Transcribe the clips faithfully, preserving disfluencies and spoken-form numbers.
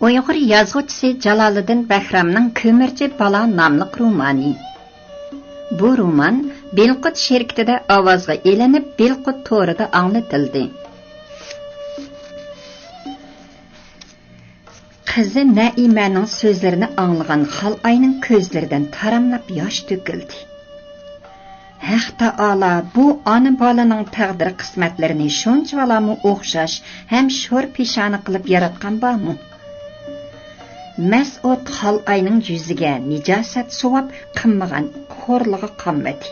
ئۇيغۇر يازغۇچىسى جالالىدىن بەھرامنىڭ كۆمۈرچى بالا ناملىق رومانى. بۇ رومان بىلقۇت شىركىتىدە ئاۋازغا ئېلىنىپ، بىلقۇت تورىدا ئاڭلىتىلدى. قىزى نەئىمەنىڭ سۆزلىرىنى ئاڭلىغان خالئاينىڭ كۆزلىرىدىن تاراملاپ ياش تۆكۈلدى. ھەق تائالا بۇ ئانا بالىنىڭ تەقدىر قىسمەتلىرىنى شۇنچىۋالامۇ ئوخشاش ھەم شور پېشانە قىلىپ ياراتقان بارمۇ؟ مەسئۇد خالئاينىڭ يۈزىگە نىجاسەت سۇۋاپ قىممىغان خورلۇقى قالمىدى.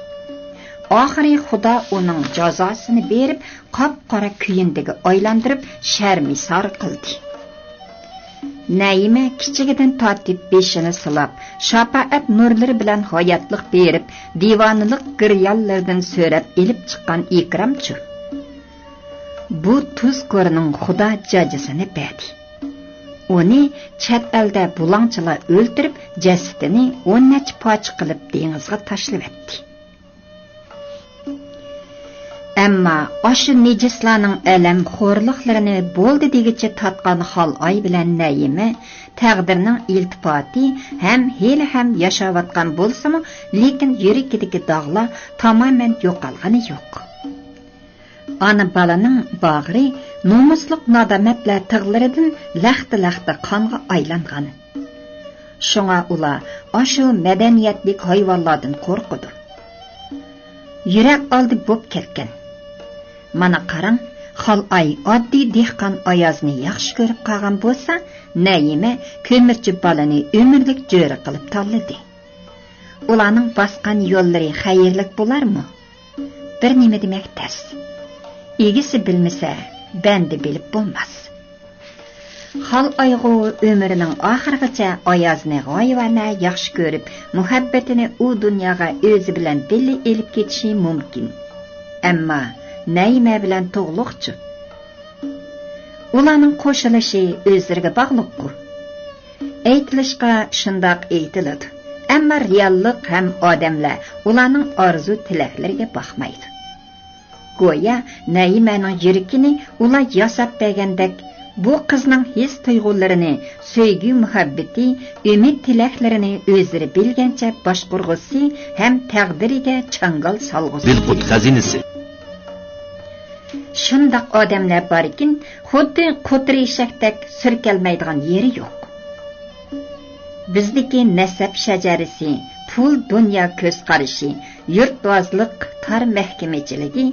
ئاخىرى خۇدا ئۇنىڭ جازاسىنى بېرىپ، قاپقارا كۆيۈندىگە ئايلاندۇرۇپ، شەرمىسار قىلدى. نەيىمە كىچىكىدىن تارتىپ بېشىنى سىلاپ، شاپائەت نۇرلىرى بىلەن ھاياتلىق بېرىپ، دىۋانىلىق گىريانلىرىدىن سۆرەپ ئېلىپ چىققان ئىكرامچۇ. بۇ تۇزكورنىڭ خۇدا جاجىسىنى بەردى. ئۇنى چەت ئەلدە بۇلاڭچىلار ئۆلتۈرۈپ، جەسىتىنى ئون نەچچە پارچە قىلىپ دېڭىزغا تاشلىۋەتتى. ئەمما ئاشۇ نىجىسلارنىڭ ئەلەم خورلۇقلىرىنى بولدى دېگۈچە تارتقان خالئاي بىلەن نەيىمە تەقدىرنىڭ ئىلتىپاتى ھەم ھېلىھەم ياشاۋاتقان بولسىمۇ، لېكىن يۈرىكىدىكى داغلار تامامەن يوقالغىنى يوق. ئانا بالىنىڭ باغرى نومۇسلۇق نادامەتلەر تىغلىرىدىن لەختە-لەختە قانغا ئايلانغان. شۇڭا ئۇلار ئاشۇ مەدەنىيەتلىك ھايۋانلاردىن قورقىدۇ. يۈرەك ئالدى بوپ كەتكەن. مانا قاراڭ، خالئاي ئاددىي دېھقان ئايازنى ياخشى كۆرۈپ قالغان بولسا، نەيىمە كۆمۈرچى بالىنى ئۆمۈرلۈك جۆرە قىلىپ تاللىدى. ئۇلارنىڭ باسقان يوللىرى خەيرلىك بولارمۇ؟ بىر نېمە دېمەك تەس. ئىگىسى بىلمىسە، بەندە بىلىپ بولماس. خالئايغۇ ئۆمرىنىڭ ئاخىرىغىچە ئايازنى غايىۋانە ياخشى كۆرۈپ، مۇھەببىتىنى ئۇ دۇنياغا ئۆزى بىلەن بىللە ئېلىپ كېتىشى مۇمكىن. ئەمما نەيىمە بىلەن تۇغلۇقچۇ؟ ئۇلارنىڭ قوشۇلۇشى ئۆزلىرىگە باغلىققۇ. ئېيتىلىشقا شۇنداق ئېيتىلىدۇ، ئەمما رېئاللىق ھەم ئادەملەر ئۇلارنىڭ ئارزۇ-تىلەكلىرىگە باقمايدۇ. گويا نەيىمەنىڭ يۈرىكىنى ئۇلار ياساپ بەرگەندەك، بۇ قىزنىڭ ھېس-تۇيغۇلىرىنى، سۆيگۈ-مۇھەببىتى، ئۈمىد-تىلەكلىرىنى ئۆزلىرى بىلگەنچە باشقۇرغۇسى ھەم تەقدىرىگە چاڭگال سالغۇسى. بىلقۇت خەزىنىسى. شۇنداق ئادەملەر باركىن، خۇددى قوتۇر ئېشەكتەك سۈركەلمەيدىغان يېرى يوق. بىزدىكى نەسەب شەجەرىسى، پۇل دۇنيا كۆز قارىشى، يۇرتۋازلىق، تار مەھكىمىچىلىكى،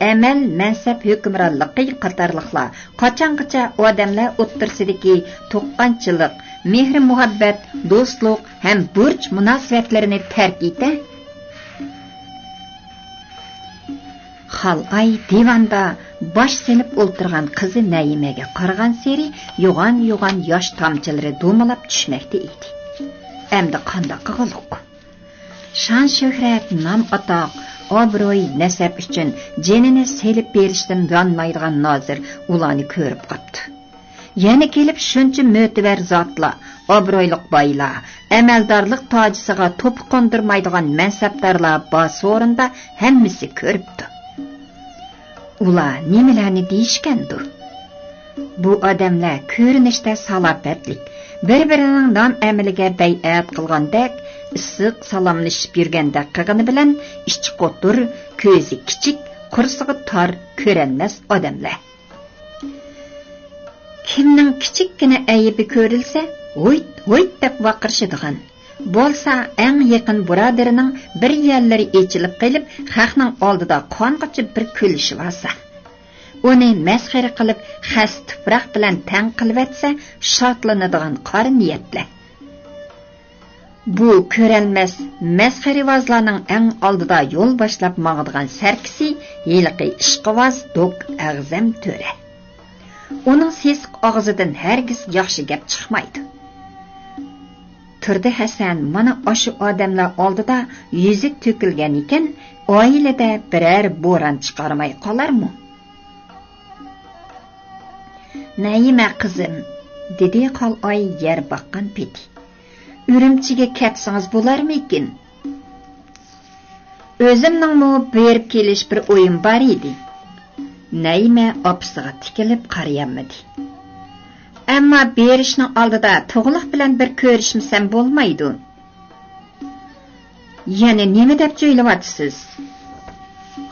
ئەمەل، مەنسەپ ھۆكۈمرانلىقى قاتارلىقلار قاچانغىچە ئادەملەر ئوتتۇرىسىدىكى تۇغقانچىلىق، مېھرى-مۇھەببەت، دوستلۇق ھەم بۇرچ مۇناسىۋەتلىرىنى تەرك ئېتە؟ خالئاي دىۋاندا باش سېلىپ ئولتۇرغان قىزى نەيىمەگە قارىغانسېرى يوغان-يوغان ياش تامچىلىرى دومىلاپ چۈشمەكتە ئىدى. ئەمدى قانداق قىلغۇلۇق؟ شان-شۆھرەت، نام-ئاتاق، ئابرۇي، نەسەب ئۈچۈن جېنىنى سېلىپ بېرىشتىن يانمايدىغان نازىر ئۇلارنى كۆرۈپ قاپتۇ. يەنە كېلىپ شۇنچە مۆتىۋەر زاتلار، ئابرۇيلۇق بايلار، ئەمەلدارلىق تاجىسىغا توپا قوندۇرمايدىغان مەنسەپدارلار بار سورۇندا ھەممىسى كۆرۈپتۇ. ئۇلار نېمىلەرنى دېيىشكەندۇ؟ بۇ ئادەملەر كۆرۈنۈشتە سالاپەتلىك، بىر-بىرىنىڭ نام-ئەمىلىگە بەيئەت قىلغاندەك، ئىسسىق سالاملىشىپ يۈرگەندەك قىلغىنى بىلەن ئىچى قوتۇر، كۆزى كىچىك، قورسىقى تار، كۆرەلمەس ئادەملەر. كىمنىڭ كىچىككىنە ئەيىبى كۆرۈلسە، ھويت، ھويت دەپ ۋارقىرىشىدىغان، بولسا ئەڭ يېقىن بۇرادىرىنىڭ بىر يەرلىرى ئېچىلىپ قېلىپ، خەقنىڭ ئالدىدا قانغۇچە بىر كۈلۈشى بارسا، ئۇنى مەسخىرە قىلىپ، خەس تۇپراق بىلەن تەڭ قىلىۋەتسە، شادلىنىدىغان قارا نىيەتلەر. بۇ كۆرەلمەس مەسخىرىۋازلارنىڭ ئەڭ ئالدىدا يول باشلاپ ماڭىدىغان سەركىسى ھېلىقى ئىشقىۋاز دوك ئەغزەم تۆرە. ئۇنىڭ سېسىق ئاغزىدىن ھەرگىز ياخشى گەپ چىقمايدۇ. تۇردى ھەسەن مانا ئاشۇ ئادەملەر ئالدىدا يۈزى تۆكۈلگەن ئىكەن، ئائىلىدە بىرەر بوران چىقارماي قالارمۇ؟ نەيىمە قىزىم، دېدى خالئاي يەر باققان پېتى. ئۈرۈمچىگە كەتسىڭىز بولارمىكىن؟ ئۆزۈمنىڭمۇ بېرىپ كېلىش بىر ئويۇم بار ئىدى. نەيىمە ئاپىسىغا تىكىلىپ قارىيالمىدى. ئەمما بېرىشنىڭ ئالدىدا تۇغلۇق بىلەن بىر كۆرۈشمىسەم بولمايدۇ. يەنە نېمە دەپ جۆيلۈۋاتىسىز؟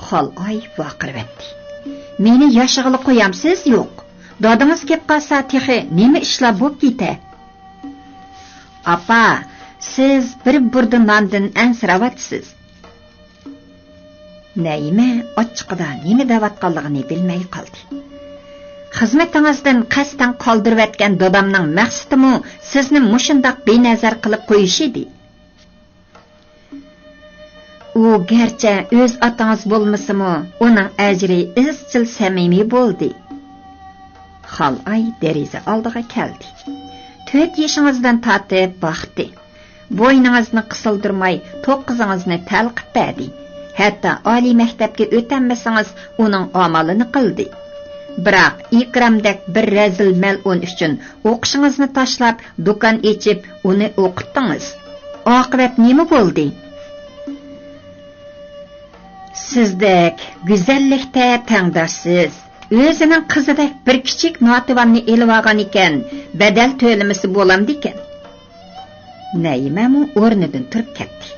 خالئاي ۋارقىرىۋەتتى. مېنى ياشىغىلى قويامسىز؟ يوق. دادىڭىز كەپ قالسا تېخى نېمە ئىشلار بوپ كېتە؟ ئاپا، سىز بىر بۇردا ناندىن ئەنسىرەۋاتىسىز. نەيىمە ئاچچىقىدا نېمە دەۋاتقانلىقىنى بىلمەي قالدى. خىزمىتىڭىزدىن قەستەن قالدۇرۇۋەتكەن دادامنىڭ مەقسىتىمۇ سىزنى مۇشۇنداق بىنەزەر قىلىپ قويۇش ئىدى. ئۇ گەرچە ئۆز ئاتىڭىز بولمىسىمۇ، ئۇنىڭ ئەجرى ئىزچىل سەمىمىي بولدى. خالئاي دېرىزە ئالدىغا كەلدى. تۆت يېشىڭىزدىن تارتىپ باقتى. بوينىڭىزنى قىسىلدۇرماي، توققىزىڭىزنى تەلقىپ بەردى. ھەتتا ئالىي مەكتەپكە ئۆتەلمىسىڭىز، ئۇنىڭ ئامالىنى قىلدى. بىراق ئىكرامدەك بىر رەزىل مەلئۇن ئۈچۈن ئوقۇشىڭىزنى تاشلاپ، دۇكان ئېچىپ، ئۇنى ئوقۇتتىڭىز. ئاقىۋەت نېمە بولدى؟ سىزدەك گۈزەللىكتە تەڭداشسىز، ئۆزىنىڭ قىزىدەك بىر كىچىك ناتىۋاننى ئېلىۋالغان ئىكەن، بەدەل تۆلىمىسە بولامدىكەن؟ نەيىمەمۇ ئورنىدىن تۇرۇپ كەتتى.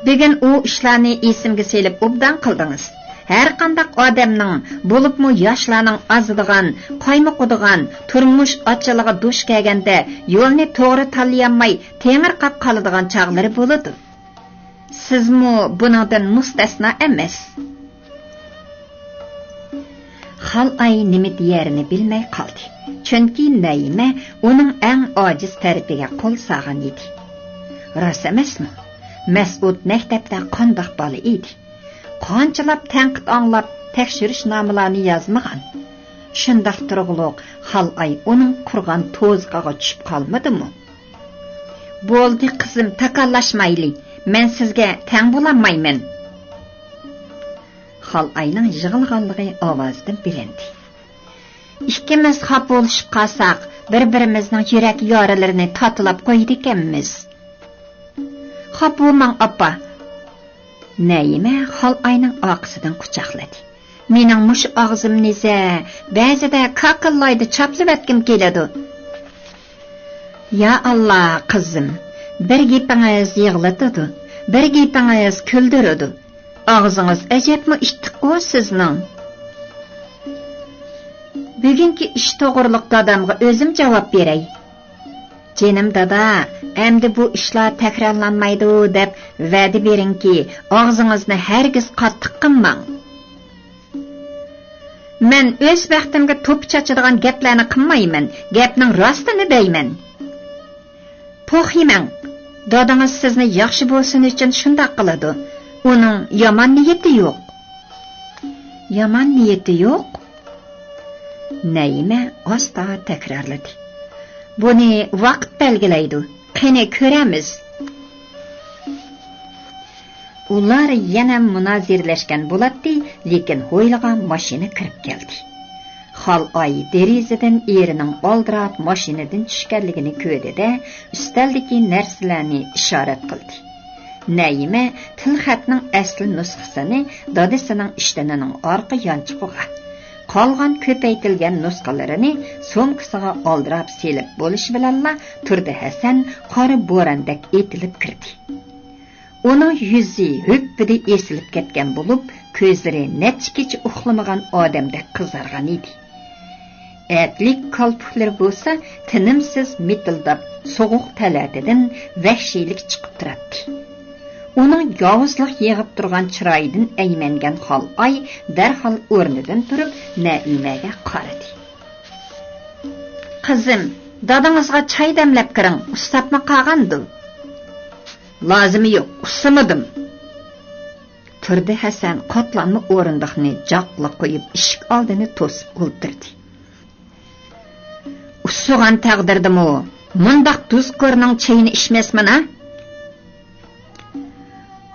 بۈگۈن ئۇ ئىشلارنى ئېسىمگە سېلىپ ئوبدان قىلدىڭىز. ھەرقانداق ئادەمنىڭ، بولۇپمۇ ياشلارنىڭ ئازىدىغان، قايمۇقىدىغان تۇرمۇش ئاچىلىغا دۇچ كەلگەندە يولنى توغرا تاللىيالماي تېڭىرقاپ قالىدىغان چاغلىرى بولىدۇ. سىزمۇ بۇنىڭدىن مۇستەسنا ئەمەس. خالئاي نېمە دېيەرىنى بىلمەي قالدى، چۈنكى نەيىمە ئۇنىڭ ئەڭ ئاجىز تەرىپىگە قول سالغان ئىدى. راست ئەمەسمۇ؟ مەسئۇد مەكتەپتە قانداق بالا ئىدى؟ قانچىلاپ تەنقىد ئاڭلاپ، تەكشۈرۈشنامىلارنى يازمىغان؟ شۇنداق تۇرغۇلۇق خالئاي ئۇنىڭ قۇرغان تۇزىقىغا چۈشۈپ قالمىدىمۇ؟ بولدى قىزىم، تاكاللاشمايلى، مەن سىزگە تەڭ بولالمايمەن. خالئاينىڭ يىغلىغانلىقى ئاۋازىدىن بىلىندى. ئىككىمىز خاپا بولۇشۇپ قالساق، بىر-بىرىمىزنىڭ يۈرەك يارىلىرىنى تاتىلاپ قويىدىكەنمىز. خاپا بولماڭ، ئاپا. نەيىمە خالئاينىڭ ئارقىسىدىن قۇچاقلىدى. مېنىڭ مۇشۇ ئاغزىمنى زە، بەزىدە كاكىللايدا چاپلىۋەتكۈم كېلىدۇ. يا ئاللا، قىزىم، بىر گېپىڭىز يىغلىتىدۇ، بىر گېپىڭىز كۈلدۈرىدۇ. ئاغزىڭىز ئەجەبمۇ ئىتتىققۇ سىزنىڭ. بۈگۈنكى ئىش توغرۇلۇق دادامغا ئۆزۈم جاۋاب بېرەي. جېنىم دادا، ئەمدى بۇ ئىشلار تەكرارلانمايدۇ دەپ ۋەدە بېرىڭكى، ئاغزىڭىزنى ھەرگىز قاتتىق قىلماڭ. مەن ئۆز بەختىمگە توپا چاچىدىغان گەپلەرنى قىلمايمەن، گەپنىڭ راستىنى دەيمەن. پوخ يېمەڭ. دادىڭىز سىزنى ياخشى بولسۇن ئۈچۈن شۇنداق قىلىدۇ. ئۇنىڭ يامان نىيىتى يوق. يامان نىيىتى يوق؟ نەيىمە ئاستا تەكرارلىدى. بۇنى ۋاقىت بەلگىلەيدۇ. قېنى كۆرەرمىز. ئۇلار يەنە مۇنازىرىلەشكەن بولاتتى، لېكىن ھويلىغا ماشىنا كىرىپ كەلدى. خالئاي دېرىزىدىن ئېرىنىڭ ئالدىراپ ماشىنىدىن چۈشكەنلىكىنى كۆردى-دە، ئۈستەلدىكى نەرسىلەرنى ئىشارەت قىلدى. نەيىمە تىلخەتنىڭ ئەسلى نۇسخىسىنى دادىسىنىڭ ئىشتىنىنىڭ ئارقا يانچۇقىغا، قالغان كۆپەيتىلگەن نۇسخىلىرىنى سومكىسىغا ئالدىراپ سېلىپ بولۇشى بىلەنلا، تۇردى ھەسەن قارا بوراندەك ئېتىلىپ كىردى. ئۇنىڭ يۈزى ھۈپپىدە ئېسىلىپ كەتكەن بولۇپ، كۆزلىرى نەچچە كېچە ئۇخلىمىغان ئادەمدەك قىزارغان ئىدى. ئەتلىك كالپۇكلىرى بولسا تىنىمسىز مىتىلداپ، سوغۇق تەلەتىدىن ۋەھشىيلىك چىقىپ تۇراتتى. ئۇنىڭ ياۋۇزلۇق يېغىپ تۇرغان چىرايىدىن ئەيمەنگەن خالئاي دەرھال ئورنىدىن تۇرۇپ، نەئىمەگە قارىدى. قىزىم، دادىڭىزغا چاي دەملەپ كىرىڭ، ئۇسساپمۇ قالغاندۇ؟ لازىمى يوق، ئۇسسىمىدىم. تۇردى ھەسەن قاتلانما ئورۇندۇقنى جاقلا قويۇپ، ئىشىك ئالدىنى توسۇپ ئولتۇردى. ئۇسسىغان تەقدىردىمۇ مۇنداق دۇزكورنىڭ چېيىنى ئىچمەسمەن ھە؟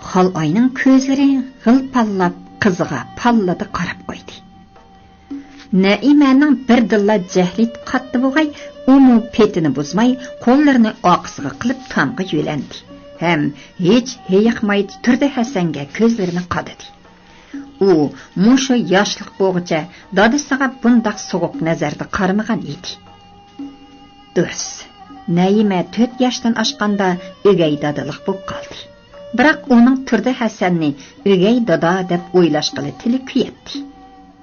خالئاينىڭ كۆزلىرى غىلپاللاپ، قىزىغا پاللىدە قاراپ قويدى. نەئىمەنىڭ بىردىنلا جەھلى قاتتى بوغاي، ئۇمۇ پېتىنى بۇزماي، قوللىرىنى ئارقىسىغا قىلىپ تامغا يۆلەندى. ھەم ھېچ ھېيىقماي تۇردى ھەسەنگە كۆزلىرىنى قادىدى. ئۇ مۇشۇ ياشلىق بوغىچە دادىسىغا بۇنداق سوغۇق نەزەردە قارىمىغان ئىدى. دۇرۇس، نەيىمە تۆت ياشتىن ئاشقاندا ئۆگەي دادىلىق بولۇپ قالدى. بىراق ئۇنىڭ تۇردى ھەسەننى ئۆگەي دادا دەپ ئويلاشقىلى تىلى كۆيەتتى.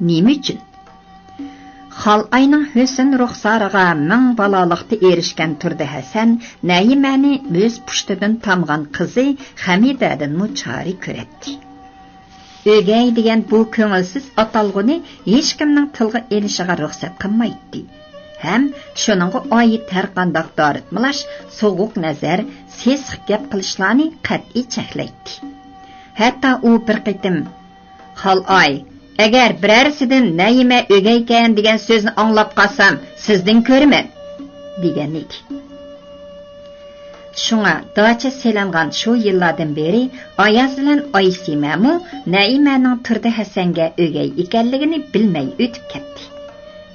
نېمە ئۈچۈن؟ خالئاينىڭ ھۆسن رۇخسارىغا مىڭ بالالىقتا ئېرىشكەن تۇردى ھەسەن نەيىمەنى ئۆز پۇشتىدىن تامغان قىزى خەمىدەدىنمۇ چارە كۆرەتتى. ئۆگەي دېگەن بۇ كۆڭۈلسىز ئاتالغۇنى ھېچكىمنىڭ تىلغا ئېلىشىغا رۇخسەت قىلمايتتى ھەم شۇنىڭغا ئائىت ھەرقانداق دارىتمىلاش، سوغۇق نەزەر، سېسىق گەپ قىلىشلارنى قەتئىي چەكلەيتتى. ھەتتا ئۇ بىر قېتىم، «خالئاي، ئەگەر بىرەرسىدىن نەيىمە ئۆگەيكەن دېگەن سۆزنى ئاڭلاپ قالسام، سىزدىن كۆرىمەن» دېگەن ئىدى. شۇڭا داچا سېلىنغان شۇ يىللاردىن بېرى ئاياز بىلەن ئايسىمەمۇ نەيىمەنىڭ تۇردى ھەسەنگە ئۆگەي ئىكەنلىكىنى بىلمەي ئۆتۈپ كەتتى.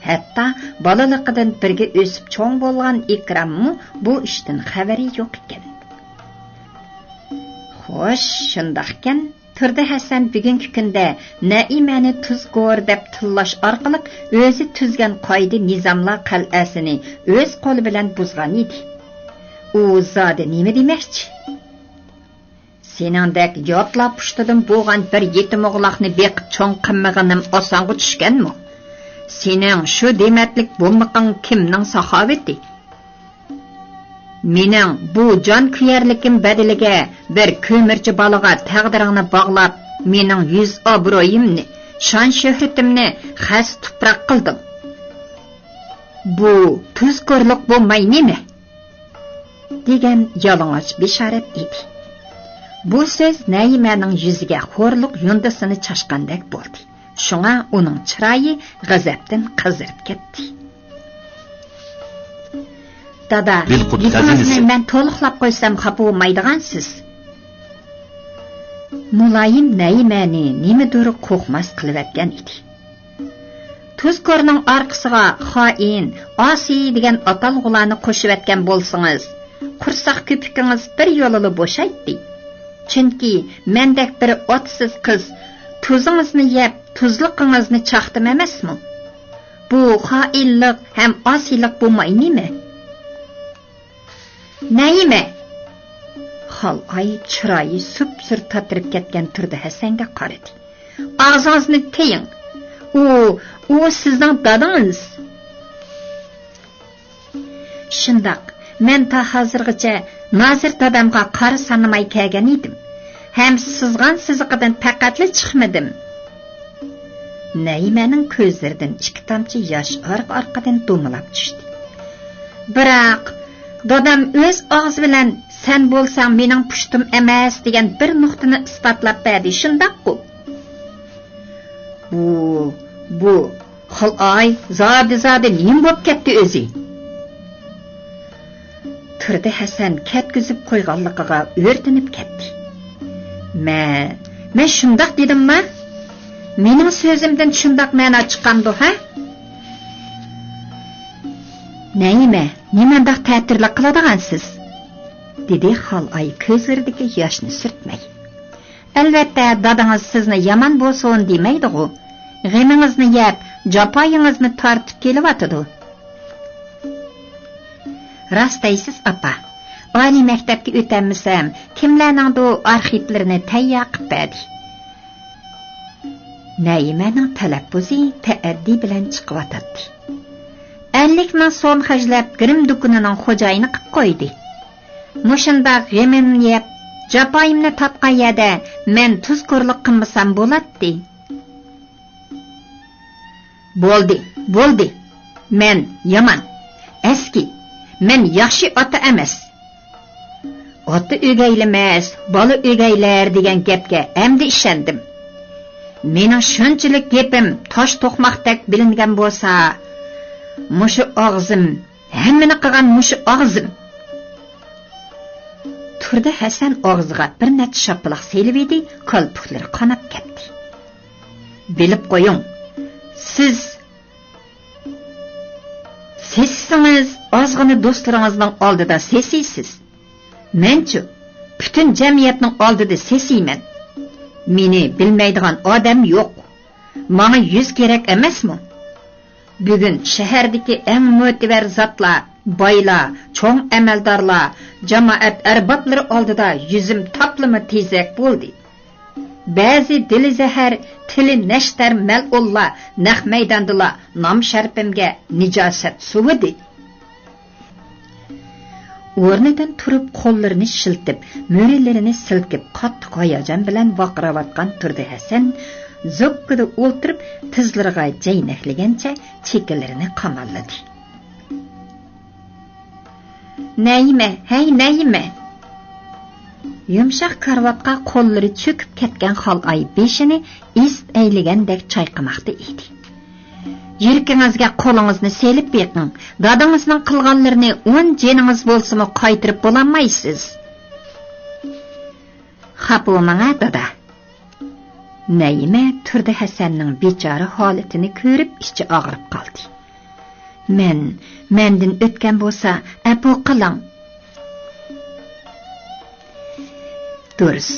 ھەتتا بالىلىقىدىن بىرگە ئۆسۈپ چوڭ بولغان ئىكراممۇ بۇ ئىشتىن خەۋىرى يوق ئىكەن. خوش، شۇنداقكەن. تۇردى ھەسەن بۈگۈنكى كۈندە نەئىمەنى تۇزكور دەپ تىللاش ئارقىلىق ئۆزى تۈزگەن قائىدە-نىزاملار قەلئەسىنى ئۆز قولى بىلەن بۇزغان ئىدى. ئۇ زادى نېمە دېمەكچى؟ سېنىڭدەك ياتلا پۇشتىدىن بوغان بىر يېتىم ئوغلاقنى بېقىپ چوڭ قىلمىغىنىم ئاسانغا چۈشكەنمۇ؟ سېنىڭ شۇ دېمەتلىك بومىقىڭ كىمنىڭ ساخاۋىتى؟ مېنىڭ بۇ جان كۆيەرلىكىم بەدىلىگە بىر كۆمۈرچى بالىغا تەقدىرىڭنى باغلاپ، مېنىڭ يۈز-ئابرۇيۇمنى، شان-شۆھرىتىمنى خەس-تۇپراق قىلدىڭ. بۇ تۇزكورلۇق بولماي نېمە؟ دېگەن يالىڭاچ بېشارەت ئىدى. بۇ سۆز نەئىمەنىڭ يۈزىگە خورلۇق يۇندىسىنى چاچقاندەك بولدى. شۇڭا ئۇنىڭ چىرايى غەزەپتىن قىزىرىپ كەتتى. دادا، گېپىڭىزنى مەن تولۇقلاپ قويسام خاپا بولمايدىغانسىز. مۇلايىم نەئىمەنى نېمىدۇر قورقماس قىلىۋەتكەن ئىدى. تۇزكورنىڭ ئارقىسىغا خائىن، ئاسىي دېگەن ئاتالغۇلارنى قوشۇۋەتكەن بولسىڭىز، قورساق كۆپۈكىڭىز بىر يولىلا بوشايتتى. چۈنكى مەندەك بىر ئاتىسىز قىز تۇزىڭىزنى يەپ، تۇزلۇقىڭىزنى چاقتىم ئەمەسمۇ؟ بۇ خائىنلىق ھەم ئاسىيلىق بولماي نېمە؟ نەئىمە! خالئاي چىرايى سۇپسۈرە تاتىرىپ كەتكەن تۇردى ھەسەنگە قارىدى. ئاغزىڭىزنى تىيىڭ! ئۇ، ئۇ سىزنىڭ دادىڭىز! شۇنداق، مەن تا ھازىرغىچە نازىر دادامغا قارا سانىماي كەلگەن ئىدىم ھەم سىزغان سىزىقىدىن پەقەتلا چىقمىدىم. نەئىمەنىڭ كۆزلىرىدىن ئىككى تامچە ياش ئارقا-ئارقىدىن دومىلاپ چۈشتى. بىراق، دادام ئۆز ئاغزى بىلەن «سەن بولساڭ مېنىڭ پۇشتۇم ئەمەس» دېگەن بىر نۇقتىنى ئىسپاتلاپ بەردى، شۇنداققۇ؟ بۇ، بۇ، خالئاي، زادى، زادى نېمە بوپ كەتتى ئۆزى؟ تۇردى ھەسەن كەتكۈزۈپ قويغانلىقىغا ئۆرتىنىپ كەتتى. مەن، مەن شۇنداق دېدىمما؟ مېنىڭ سۆزۈمدىن شۇنداق مەنا چىقامدۇ، ھە؟ نەئىمە، نېمانداق تەتۈرلۈك قىلىدىغانسىز؟ دېدى خالئاي كۆزلىرىدىكى ياشنى سۈرتمەي. ئەلۋەتتە، دادىڭىز سىزنى يامان بولسۇن دېمەيدىغۇ. غېمىڭىزنى يەپ، جاپايىڭىزنى تارتىپ كېلىۋاتىدۇ. راست دەيسىز، ئاپا. ئالىي مەكتەپكە ئۆتەلمىسەم، كىملەرنىڭدۇ ئارخىپلىرىنى تەييار قىپ بەردى. نەئىمەنىڭ تەلەپپۇزى تەئەددى بىلەن چىقىۋاتاتتى. ئەللىك مىڭ سوم خەجلەپ، گىرىم دۇكىنىنىڭ خوجايىنى قىپ قويدى. مۇشۇنداق غېمىمنى يەپ، جاپايىمنى تارتقان يەردە مەن تۇزكورلۇق قىلمىسام بولاتتى. بولدى، بولدى. مەن يامان، ئەسكى، مەن ياخشى ئاتا ئەمەس. ئاتا ئۆگەيلىمەس، بالا ئۆگەيلەر دېگەن گەپكە ئەمدى ئىشەندىم. مېنىڭ شۇنچىلىك گېپىم تاش توقماقتەك بىلىنگەن بولسا، مۇشۇ ئاغزىم، ھەممىنى قىلغان مۇشۇ ئاغزىم. تۇردى ھەسەن ئاغزىغا بىر نەچچە شاپىلاق سېلىۋىدى، كالپۇكلىرى قاناپ كەتتى. بىلىپ قويۇڭ، سىز سېسىسىڭىز، ئازغىنە دوستلىرىڭىزنىڭ ئالدىدا سېسىيسىز. مەنچۇ، پۈتۈن جەمئىيەتنىڭ ئالدىدا سېسىيمەن. مېنى بىلمەيدىغان ئادەم يوق. ماڭا يۈز كېرەك ئەمەسمۇ؟ بۈگۈن شەھەردىكى ئەڭ مۆتىۋەر زاتلار، بايلار، چوڭ ئەمەلدارلار، جامائەت ئەربابلىرى ئالدىدا يۈزۈم تاپلىما تېزەك بولدى. بەزى دىلى زەھەر، تىلى نەشتەر مەلئۇنلار نەق مەيداندىلا نام-شەرىپىمگە نىجاسەت سۇۋىدى. ئورنىدىن تۇرۇپ، قوللىرىنى شىلتىپ، مۈرىلىرىنى سىلكىپ، قاتتىق ھاياجان بىلەن ۋارقىراۋاتقان تۇردى ھەسەن زوپكىدا ئولتۇرۇپ، تىزلىرىغا جەينەكلىگەنچە چېكىلىرىنى قاماللىدى. نەيىمە، ھەي، نەيىمە! يۇمشاق كارىۋاتقا قوللىرى چۆكۈپ كەتكەن خالئاي بېشىنى ئېزىپ ئەيلىگەندەك چايقىماقتا ئىدى. يۈرىكىڭىزگە قولىڭىزنى سېلىپ بېقىڭ، دادىڭىزنىڭ قىلغانلىرىنى ئون جېنىڭىز بولسىمۇ قايتۇرۇپ بولالمايسىز. خاپا بولماڭ ھە، دادا. نەيىمە تۇردى ھەسەننىڭ بىچارە ھالىتىنى كۆرۈپ ئىچى ئاغرىپ قالدى. مەن، مەندىن ئۆتكەن بولسا ئەپۇ قىلىڭ. دۇرۇس،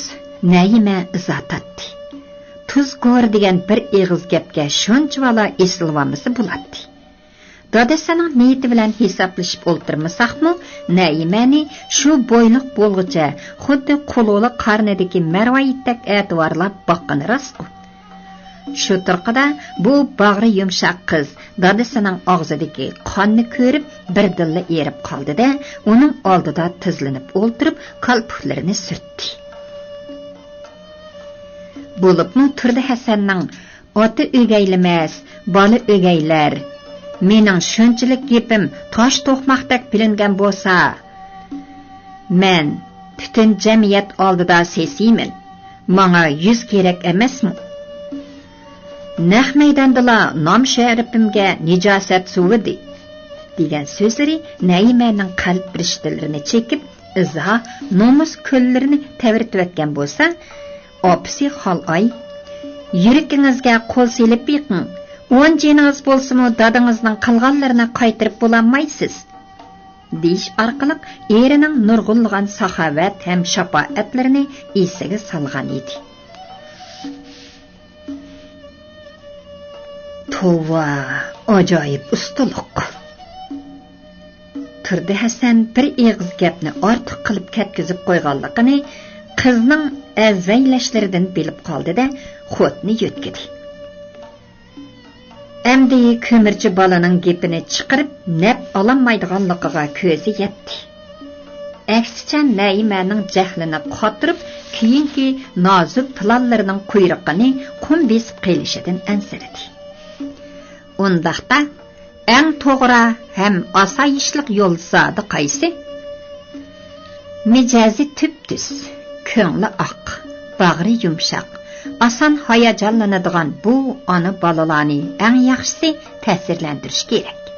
نەيىمە ئىزا تارتتى. تۇز گورى دېگەن بىر ئېغىز گەپكە شۇنچىۋالا ئېسىلىۋالمىسا بولاتتى. دادىسىنىڭ نىيىتى بىلەن ھېسابلىشىپ ئولتۇرمىساقمۇ، نەيىمەنى شۇ بويلۇق بولغۇچە خۇددى قۇلۇلۇق قارنىدىكى مەرۋايىتتەك ئەتىۋارلاپ باققىنى راستقۇ. شۇ تۇرقىدا بۇ باغرى يۇمشاق قىز دادىسىنىڭ ئاغزىدىكى قاننى كۆرۈپ، بىردىنلا ئېرىپ قالدى-دە، ئۇنىڭ ئالدىدا تىزلىنىپ ئولتۇرۇپ، كالپۇكلىرىنى سۈرتتى. بولۇپمۇ تۇردى ھەسەننىڭ «ئاتا ئۆگەيلىمەس، بالا ئۆگەيلەر. مېنىڭ شۇنچىلىك گېپىم تاش توقماقتەك بىلىنگەن بولسا، مەن پۈتۈن جەمئىيەت ئالدىدا سېسىيمەن. ماڭا يۈز كېرەك ئەمەسمۇ؟ نەق مەيداندىلا نام-شەرىپىمگە نىجاسەت سۇۋىدى» دېگەن سۆزلىرى نەيىمەنىڭ قەلب رىشتىلىرىنى چېكىپ، ئىزا، نومۇس كۆللىرىنى تەۋرىتىۋەتكەن بولسا، ئاپىسى خالئاي، «يۈرىكىڭىزگە قول سېلىپ بېقىڭ، ئون جېنىڭىز بولسىمۇ دادىڭىزنىڭ قىلغانلىرىنى قايتۇرۇپ بولالمايسىز» دېيىش ئارقىلىق ئېرىنىڭ نۇرغۇنلىغان ساخاۋەت ھەم شاپائەتلىرىنى ئېسىگە سالغان ئىدى. توۋا، ئاجايىپ ئۇستىلىق! تۇردى ھەسەن بىر ئېغىز گەپنى ئارتۇق قىلىپ كەتكۈزۈپ قويغانلىقىنى قىزنىڭ ئەزۋەيلەشلىرىدىن بىلىپ قالدى-دە، خوتۇنى يۆتكىدى. ئەمدى كۆمۈرچى بالىنىڭ گېپىنى چىقىرىپ نەپ ئالالمايدىغانلىقىغا كۆزى يەتتى. ئەكسىچە، نەيىمەنىڭ جەھلىنى قاتۇرۇپ، كېيىنكى نازۇك پىلانلىرىنىڭ قۇيرۇقىنى قۇم بېسىپ قېلىشىدىن ئەنسىرىدى. ئۇنداقتا، ئەڭ توغرا ھەم ئاسايىشلىق يول زادى قايسى؟ مىجەزى تۈپتۈز، كۆڭلى ئاق، باغرى يۇمشاق، ئاسان ھاياجانلىنىدىغان بۇ ئانا بالىلارنى ئەڭ ياخشىسى تەسىرلەندۈرۈش كېرەك.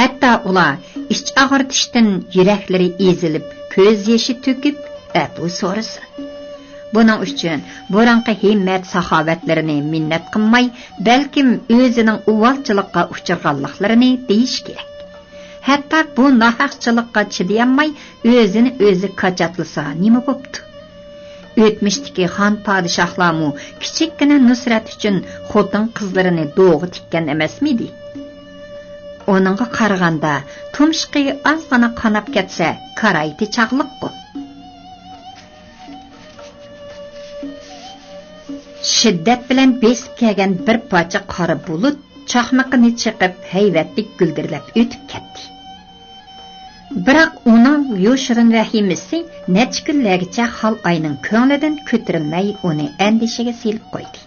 ھەتتا ئۇلار ئىچ ئاغرىتىشتىن يۈرەكلىرى ئېزىلىپ، كۆز يېشى تۆكۈپ، ئەپۇ سورىسۇن. بۇنىڭ ئۈچۈن بۇرۇنقى ھىممەت-ساخاۋەتلىرىنى مىننەت قىلماي، بەلكىم ئۆزىنىڭ ئۇۋالچىلىققا ئۇچرىغانلىقلىرىنى دېيىش كېرەك. ھەتتا بۇ ناھەقچىلىققا چىدىيالماي، ئۆزىنى ئۆزى كاچاتلىسا نېمە بوپتۇ؟ ئۆتمۈشتىكى خان پادىشاھلارمۇ كىچىككىنە نۇسرەت ئۈچۈن خوتۇن-قىزلىرىنى دوغا تىككەن ئەمەسمىدى؟ ئۇنىڭغا قارىغاندا، تۇمشۇقى ئازغىنا قاناپ كەتسە، كارايتى چاغلىققۇ. شىددەت بىلەن بېسىپ كەلگەن بىر پارچە قارا بۇلۇت چاقمىقىنى چېقىپ، ھەيۋەتلىك گۈلدۈرلەپ ئۆتۈپ كەتتى. بىراق ئۇنىڭ يوشۇرۇن ۋەھىمىسى نەچچە كۈنلەرگىچە خالئاينىڭ كۆڭلىدىن كۆتۈرۈلمەي، ئۇنى ئەندىشىگە سېلىپ قويدى.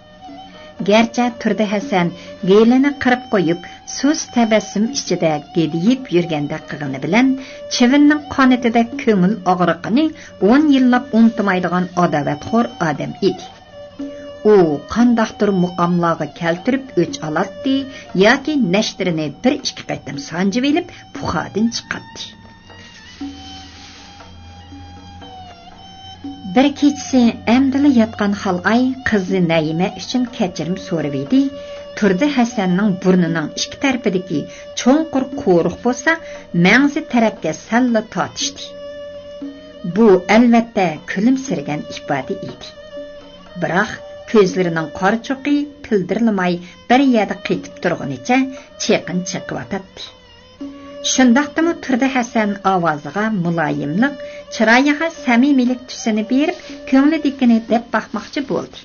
گەرچە تۇردى ھەسەن گېلىنى قىرىپ قويۇپ، سۇس تەبەسسۇم ئىچىدە گىدىيىپ يۈرگەندەك قىلغىنى بىلەن، چىۋىننىڭ قانىتىدەك كۆڭۈل ئاغرىقىنى ئون يىللاپ ئۇنتۇمايدىغان ئاداۋەتخور ئادەم ئىدى. ئۇ قانداقتۇر مۇقاملارغا كەلتۈرۈپ ئۆچ ئالاتتى ياكى نەشتىرىنى بىر ئىككى قېتىم سانجىۋېلىپ، پۇخادىن چىقاتتى. بىر كېچىسى ئەمدىلا ياتقان خالئاي قىزى نەيىمە ئۈچۈن كەچۈرۈم سورىۋىدى. تۇردى ھەسەننىڭ بۇرنىنىڭ ئىككى تەرىپىدىكى چوڭقۇر قورۇق بولسا مەڭزى تەرەپكە سەللا تارتىشتى. بۇ، ئەلۋەتتە، كۈلۈمسىرىگەن ئىپادە ئىدى. بىراق، كۆزلىرىنىڭ قارىچوقى پىلدىرلىماي بىر يەردە قېتىپ تۇرغىنىچە چېقىن چېقىۋاتاتتى. شۇنداقتىمۇ تۇردى ھەسەن ئاۋازىغا مۇلايىملىق، چىرايىغا سەمىمىيلىك تۈسىنى بېرىپ، كۆڭلىدىكىنى دەپ باقماقچى بولدى.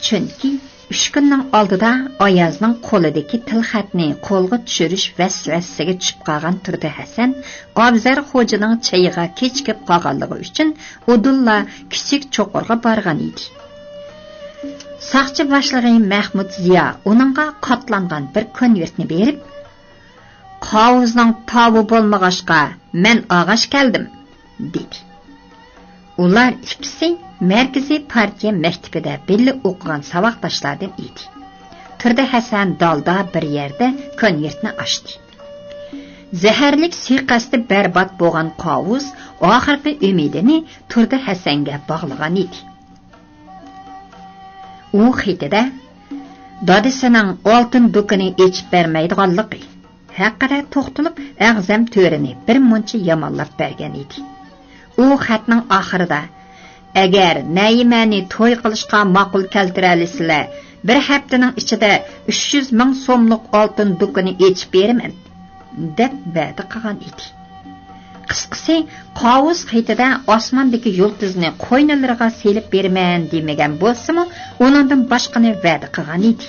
چۈنكى ئۈچ كۈننىڭ ئالدىدا ئايازنىڭ قولىدىكى تىلخەتنى قولغا چۈشۈرۈش ۋەسۋەسىسىگە چۈشۈپ قالغان تۇردى ھەسەن ئابزەر خوجىنىڭ چېيىغا كېچىكىپ قالغانلىقى ئۈچۈن ئۇدۇللا كىچىك چوقۇرغا بارغان ئىدى. ساقچى باشلىقى مەھمۇت زىيا ئۇنىڭغا قاتلانغان بىر كونۋېرتنى بېرىپ، «قاۋۇزنىڭ تاۋى بولمىغاچقا، مەن ئالغاچ كەلدىم» دېدى. ئۇلار ئىككىسى مەركىزىي پارتىيە مەكتىپىدە بىللە ئوقۇغان ساۋاقداشلاردىن ئىدى. تۇردى ھەسەن دالدا بىر يەردە كونۋېرتنى ئاچتى. زەھەرلىك سۇيىقەستتە بەربات بولغان قاۋۇز ئاخىرقى ئۈمىدىنى تۇردى ھەسەنگە باغلىغان ئىدى. ئۇ خېتىدە دادىسىنىڭ ئالتۇن دۇكىنى ئېچىپ بەرمەيدىغانلىقى ھەققىدە توختىلىپ، ئەغزەم تۆرىنى بىر مۇنچە يامانلاپ بەرگەن ئىدى. ئۇ خەتنىڭ ئاخىرىدا، «ئەگەر نەيىمەنى توي قىلىشقا ماقۇل كەلتۈرەلىسىلەر، بىر ھەپتىنىڭ ئىچىدە ئۈچ يۈز مىڭ سوملۇق ئالتۇن دۇكىنى ئېچىپ بېرىمەن» دەپ ۋەدە قىلغان ئىدى. قىسقىسى، قاۋۇز خېتىدە «ئاسماندىكى يۇلتۇزنى قوينىلىرىغا سېلىپ بېرىمەن» دېمىگەن بولسىمۇ، ئۇنىڭدىن باشقىنى ۋەدە قىلغان ئىدى.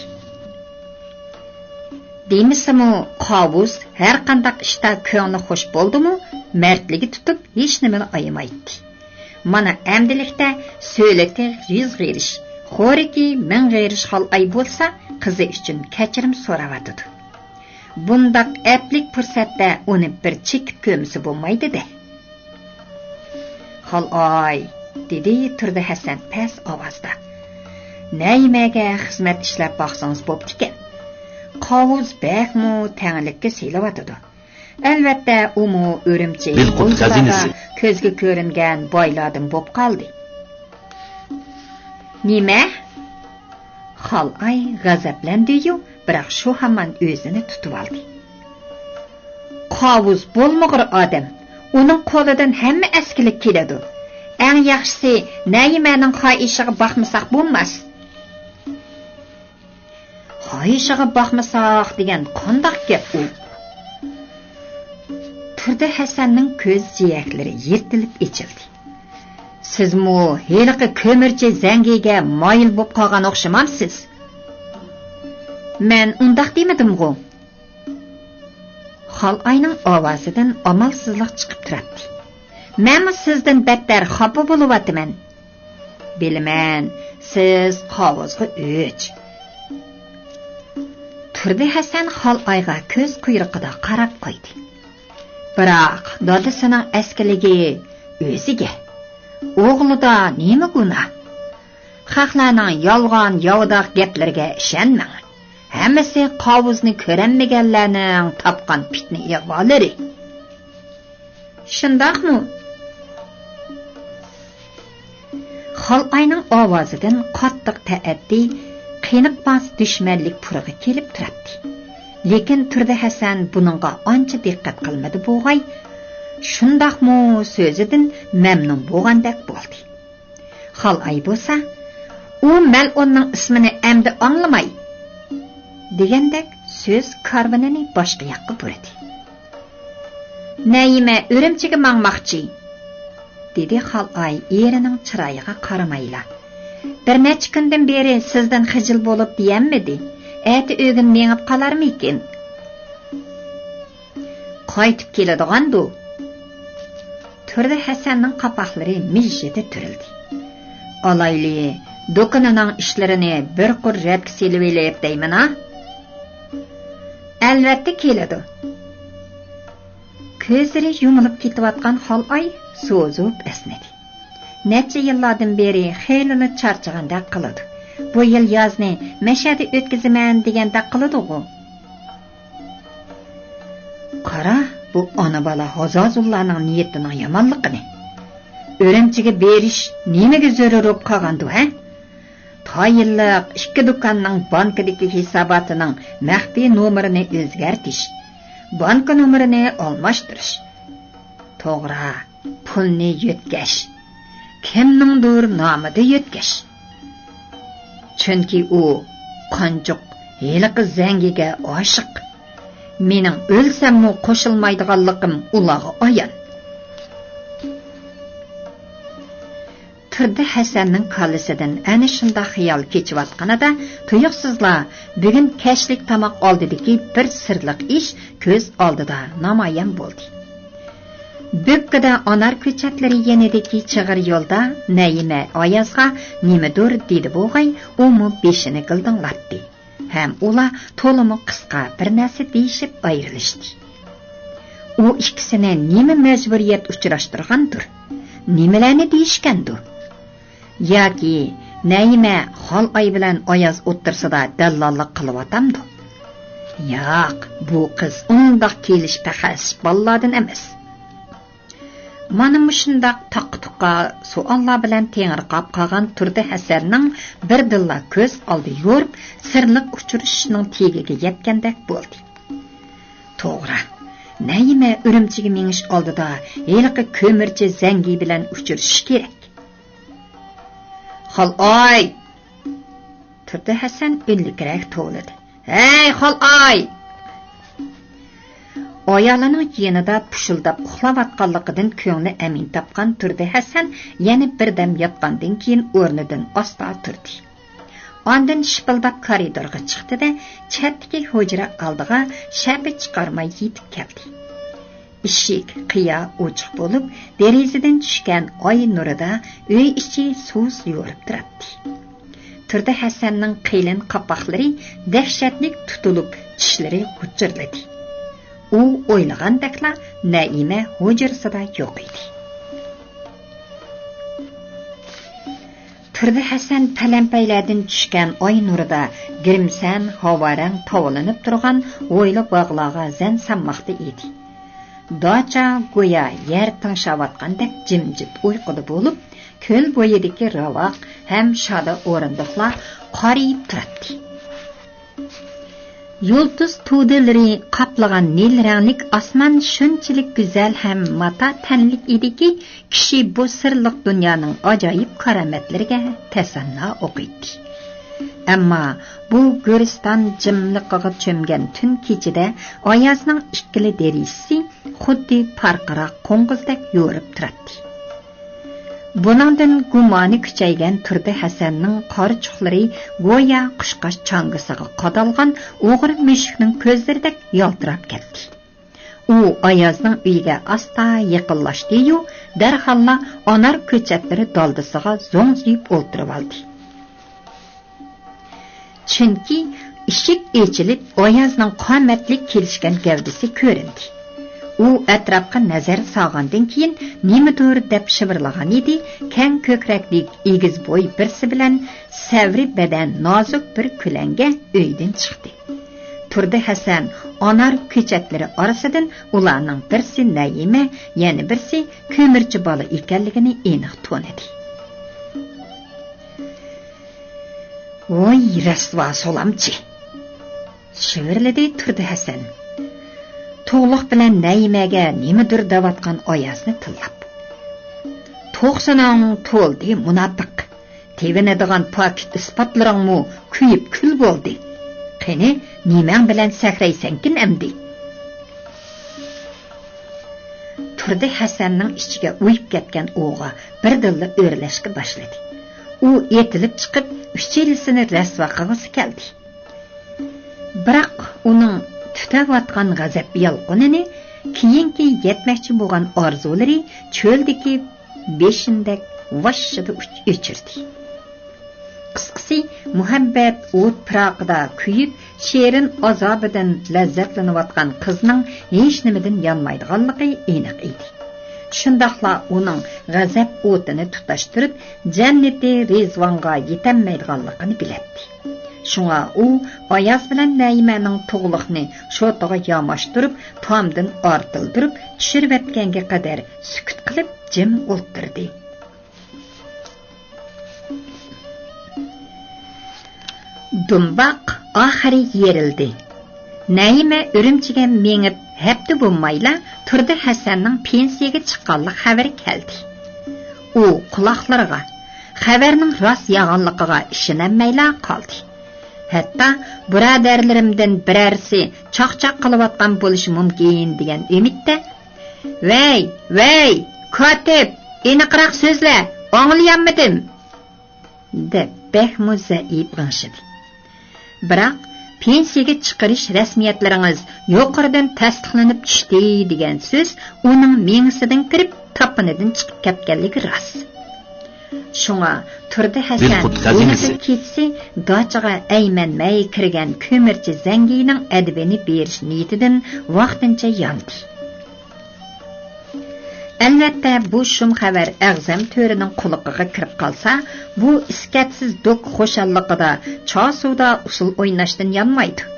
دېمىسىمۇ، قاۋۇز ھەرقانداق ئىشتا كۆڭلى خوش بولدىمۇ، مەردلىكى تۇتۇپ، ھېچنېمىنى ئايىمايتتى. مانا، ئەمدىلىكتە سۆلىتى يۈز غېرىش، خورىكى مىڭ غېرىش خالئاي بولسا، قىزى ئۈچۈن كەچۈرۈم سوراۋاتىدۇ. بۇنداق ئەپلىك پۇرسەتتە ئۇنى بىر چېكىپ كۆرمىسە بولمايدۇ-دە. «خالئاي»، دېدى تۇردى ھەسەن پەس ئاۋازدا. «نەيىمەگە خىزمەت ئىشلەپ باقسىڭىز بوپتىكەن. قاۋۇز بەكمۇ تەڭلىككە سېلىۋاتىدۇ. ئەلۋەتتە، ئۇمۇ ئۈرۈمچى، بىلقۇت غۇلجىلاردا خەزىنىسى، كۆزگە كۆرۈنگەن بايلاردىن بوپ قالدى.» «نېمە؟» خالئاي غەزەپلەندى-يۇ، بىراق شۇ ھامان ئۆزىنى تۇتۇۋالدى. «قاۋۇز بولمىغۇر ئادەم، ئۇنىڭ قولىدىن ھەممە ئەسكىلىك كېلىدۇ. ئەڭ ياخشىسى، نەيىمەنىڭ خاھىشىغا باقمىساق بولماس.» «خاھىشىغا باقمىساق دېگەن قانداق گەپ ئۇ؟» تۇردى ھەسەننىڭ كۆز جىيەكلىرى يىرتىلىپ ئېچىلدى. «سىزمۇ ھېلىقى كۆمۈرچى زەڭگىگە مايىل بوپ قالغان ئوخشىمامسىز؟» «مەن ئۇنداق دېمىدىمغۇ؟» خالئاينىڭ ئاۋازىدىن ئامالسىزلىق چىقىپ تۇراتتى. «مەنمۇ سىزدىن بەتتەر خاپا بولۇۋاتىمەن.» «بىلىمەن، سىز قاۋۇزغا ئۆچ.» تۇردى ھەسەن خالئايغا كۆز قۇيرۇقىدا قاراپ قويدى. «بىراق دادىسىنىڭ ئەسكىلىكى ئۆزىگە. ئوغلىدا نېمە گۇناھ؟ خەقلەرنىڭ يالغان ياۋىداق گەپلىرىگە ئىشەنمەڭ. ھەممىسى قاۋۇزنى كۆرەلمىگەنلەرنىڭ تاپقان پىتنە ئىغۋالىرى.» «شۇنداقمۇ؟» خالئاينىڭ ئاۋازىدىن قاتتىق تەئەددى، قېنىقماس دۈشمەنلىك پۇرىقى كېلىپ تۇراتتى. لېكىن تۇردى ھەسەن بۇنىڭغا ئانچە دىققەت قىلمىدى بوغاي، «شۇنداقمۇ» سۆزىدىن مەمنۇن بولغاندەك بولدى. خالئاي بولسا، «ئۇ مەلئۇننىڭ ئىسمىنى ئەمدى ئاڭلىماي» دېگەندەك سۆز كارۋىنىنى باشقا ياققا بۇرىدى. «نەيىمە ئۈرۈمچىگە ماڭماقچى» دېدى خالئاي ئېرىنىڭ چىرايىغا قارىمايلا. «بىر نەچچە كۈندىن بېرى سىزدىن خىجىل بولۇپ دېيەلمىدى. ئەتە ئۆگۈن مېڭىپ قالارمىكىن؟» «قايتىپ كېلىدىغاندۇ؟» تۇردى ھەسەننىڭ قاپاقلىرى مىژژىدە تۈرۈلدى. «ئالايلى، دۇكىنىنىڭ ئىشلىرىنى بىر قۇر رەتكە سېلىۋېلىپ دەيمەن-ھا.» «ئەلۋەتتە كېلىدۇ.» كۆزلىرى يۇمۇلۇپ كېتىۋاتقان خالئاي سوزۇپ ئەسنىدى. نەچچە يىللاردىن بېرى خېلىلا چارچىغاندەك قىلىدۇ. بۇ يىل يازنى مەشەدە ئۆتكۈزىمەن دېگەندەك قىلىدىغۇ. قارا، بۇ ئانا-بالا ھازازۇللارنىڭ نىيىتىنىڭ يامانلىقىنى. ئۈرۈمچىگە بېرىش نېمىگە زۆرۈر بولۇپ قالغاندۇ، ھە؟ تايىنلىق ئىككى دۇكاننىڭ بانكىدىكى ھېساباتىنىڭ مەخپىي نومۇرىنى ئۆزگەرتىش، بانكا نومۇرىنى ئالماشتۇرۇش. توغرا، پۇلنى يۆتكەش، كىمنىڭدۇر نامىدا يۆتكەش. چۈنكى ئۇ قانچۇق ھېلىقى زەڭگىگە ئاشىق. مېنىڭ ئۆلسەممۇ قوشۇلمايدىغانلىقىم ئۇلارغا ئايان. تۇردى ھەسەننىڭ كاللىسىدىن ئەنە شۇنداق خىيال كېچىۋاتقىنىدا، تۇيۇقسىزلا بۈگۈن كەچلىك تاماق ئالدىدىكى بىر سىرلىق ئىش كۆز ئالدىدا نامايان بولدى. بۆككىدە ئانار كۆچەتلىرى يېنىدىكى چىغىر يولدا نەيىمە ئايازغا نېمىدۇر دېدى بوغاي، ئۇمۇ بېشىنى گىلدىڭلاتتى. ھەم ئۇلار تولىمۇ قىسقا بىر نەرسە دېيىشىپ ئايرىلىشتى. ئۇ ئىككىسىنى نېمە مەجبۇرىيەت ئۇچراشتۇرغاندۇر؟ نېمىلەرنى دېيىشكەندۇ؟ ياكى نەيىمە خالئاي بىلەن ئاياز ئوتتۇرىسىدا دەللاللىق قىلىۋاتامدۇ؟ ياق، بۇ قىز ئۇنداق كېلىش پەخەس بالىلاردىن ئەمەس. مانا مۇشۇنداق تاققا-تۇققا سوئاللار بىلەن تېڭىرقاپ قالغان تۇردى ھەسەننىڭ بىردىنلا كۆز ئالدى يورۇپ، سىرلىق ئۇچرىشىشنىڭ تېگىگە يەتكەندەك بولدى. توغرا، نەيىمە ئۈرۈمچىگە مېڭىش ئالدىدا ھېلىقى كۆمۈرچى زەڭگى بىلەن ئۇچرىشىشى كېرەك. خالئاي! تۇردى ھەسەن ئۈنلۈكرەك توۋلىدى. ھەي، خالئاي! ئايالىنىڭ يېنىدا پۇشۇلداپ ئۇخلاۋاتقانلىقىدىن كۆڭلى ئەمىن تاپقان تۇردى ھەسەن يەنە بىردەم ياتقاندىن كېيىن ئورنىدىن ئاستا تۇردى. ئاندىن شىپىلداپ كارىدورغا چىقتى-دە، چەتتىكى ھۇجرا ئالدىغا شەپە چىقارماي يېتىپ كەلدى. ئىشىك، قىيا ئوچۇق بولۇپ، دېرىزىدىن چۈشكەن ئاي نۇرىدا ئۆي ئىچى سۇس يورۇپ تۇراتتى. تۇردى ھەسەننىڭ قېلىن قاپاقلىرى دەھشەتلىك تۇتۇلۇپ، چىشلىرى غۇچۇرلىدى. ئۇ ئويلىغاندەكلا نەئىمە ھۇجرىسىدا يوق ئىدى. تۇردى ھەسەن پەلەمپەيلەردىن چۈشكەن ئاي نۇرىدا گىرىمسەن، ھاۋارەڭ تاۋلىنىپ تۇرغان ھويلا باغلارغا زەن سالماقتا ئىدى. داچا گويا يەر تىڭشاۋاتقاندەك جىمجىت ئۇيقۇدا بولۇپ، كۆل بويىدىكى راۋاق ھەم شادا ئورۇندۇقلار قارىيىپ تۇراتتى. يۇلتۇز تۇدىلىرى قاپلىغان نىل رەڭلىك ئاسمان شۇنچىلىك گۈزەل ھەم ماتا تەنلىك ئىدىكى، كىشى بۇ سىرلىق دۇنيانىڭ ئاجايىپ كارامەتلىرىگە تەسەننا ئوقۇيتتى. ئەمما بۇ گۆرىستان جىملىقىغا چۆمگەن تۈن كېچىدە ئايازنىڭ ئىككىلا دېرىزىسى خۇددى پارقىراق قوڭغۇزدەك يورۇپ تۇراتتى. بۇنىڭدىن گۇمانى كۈچەيگەن تۇردى ھەسەننىڭ قارىچۇقلىرى گويا قۇشقاچ چاڭگىسىغا قادالغان ئوغرى مۈشۈكنىڭ كۆزلىرىدەك يالتىراپ كەتتى. ئۇ ئايازنىڭ ئۆيىگە ئاستا يېقىنلاشتى-يۇ، دەرھاللا ئانار كۆچەتلىرى دالدىسىغا زوڭزىيىپ ئولتۇرۇۋالدى. چۈنكى ئىشىك ئېچىلىپ، ئايازنىڭ قامەتلىك كېلىشكەن گەۋدىسى كۆرۈندى. ئۇ ئەتراپقا نەزەر سالغاندىن كېيىن، نېمىدۇر دەپ شىۋىرلىغان ئىدى، كەڭ كۆكرەكلىك ئېگىز بوي بىرسى بىلەن سەۋرى بەدەن نازۇك بىر كۆلەڭگە ئۆيدىن چىقتى. تۇردى ھەسەن ئانار كۆچەتلىرى ئارىسىدىن ئۇلارنىڭ بىرسى نەيىمە، يەنە بىرسى كۆمۈرچى بالا ئىكەنلىكىنى ئېنىق تونۇدى. ۋوي، رەسۋا سولامچى! شىۋىرلىدى تۇردى ھەسەن، تۇغلۇق بىلەن نەيىمەگە نېمىدۇر دەۋاتقان ئايازنى تىللاپ. توقسىنىڭ تولدى، مۇناپىق! تېۋىنىدىغان پاكىت ئىسپاتلىرىڭمۇ كۆيۈپ كۈل بولدى. قېنى، نېمەڭ بىلەن سەكرەيسەنكىن ئەمدى؟ تۇردى ھەسەننىڭ ئىچىگە ئۇيۇپ كەتكەن ئوغا بىردىنلا ئۆرلەشكە باشلىدى. ئۇ ئېتىلىپ چىقىپ، ئۈچىلىسىنى رەسۋا قىلغۇسى كەلدى. بىراق ئۇنىڭ تۈتەۋاتقان غەزەپ يالقۇنىنى، كېيىنكى يەتمەكچى بولغان ئارزۇلىرى چۆلدىكى بېشىندەك ۋاششىدە ئۆچ-، ئۆچۈردى. قىسقىسى، مۇھەببەت ئوت پىراقىدا كۆيۈپ، شېرىن ئازابىدىن لەززەتلىنىۋاتقان قىزنىڭ ھېچنېمىدىن يانمايدىغانلىقى ئېنىق ئىدى. شۇنداقلا ئۇنىڭ غەزەپ ئوتىنى تۇتاشتۇرۇپ، جەننىتى رىزۋانغا يېتەلمەيدىغانلىقىنى بىلەتتى. شۇڭا ئۇ ئاياز بىلەن نەيىمەنىڭ تۇغلۇقنى شوتىغا ياماشتۇرۇپ، تامدىن ئارتىلدۇرۇپ چۈشۈرۈۋەتكەنگە قەدەر سۈكۈت قىلىپ جىم ئولتۇردى. دۇمباق ئاخىرى يېرىلدى. نەيىمە ئۈرۈمچىگە مېڭىپ، ھەپتە بولمايلا تۇردى ھەسەننىڭ پېنسىيەگە چىققانلىق خەۋىرى كەلدى. ئۇ قۇلاقلىرىغا، خەۋەرنىڭ راست يالغانلىقىغا ئىشىنەلمەيلا قالدى. ھەتتا بۇرادەرلىرىمدىن بىرەرسى چاقچاق قىلىۋاتقان بولۇشى مۇمكىن دېگەن ئۈمىدتە، «ۋەي، ۋەي، كاتىپ، ئېنىقراق سۆزلە، ئاڭلىيالمىدىم!» دەپ بەكمۇ زەئىپ غىڭشىدى. بىراق، «پېنسىيەگە چىقىرىش رەسمىيەتلىرىڭىز يۇقىرىدىن تەستىقلىنىپ چۈشتى» دېگەن سۆز ئۇنىڭ مېڭىسىدىن كىرىپ، تاپىنىدىن چىقىپ كەتكەنلىكى راست. شۇڭا تۇردى ھەسەن ھېلىقى كېچىسى داچىغا ئەيمەنمەي كىرگەن كۆمۈرچى زەڭگىنىڭ ئەدىپىنى بېرىش نىيىتىدىن ۋاقتىنچە ياندى. ئەلۋەتتە، بۇ شۇم خەۋەر ئەغزەم تۆرىنىڭ قۇلىقىغا كىرىپ قالسا، بۇ ئىسكەتسىز دوك خۇشاللىقىدا چاسۇدا ئۇسسۇل ئويناشتىن يانمايدۇ.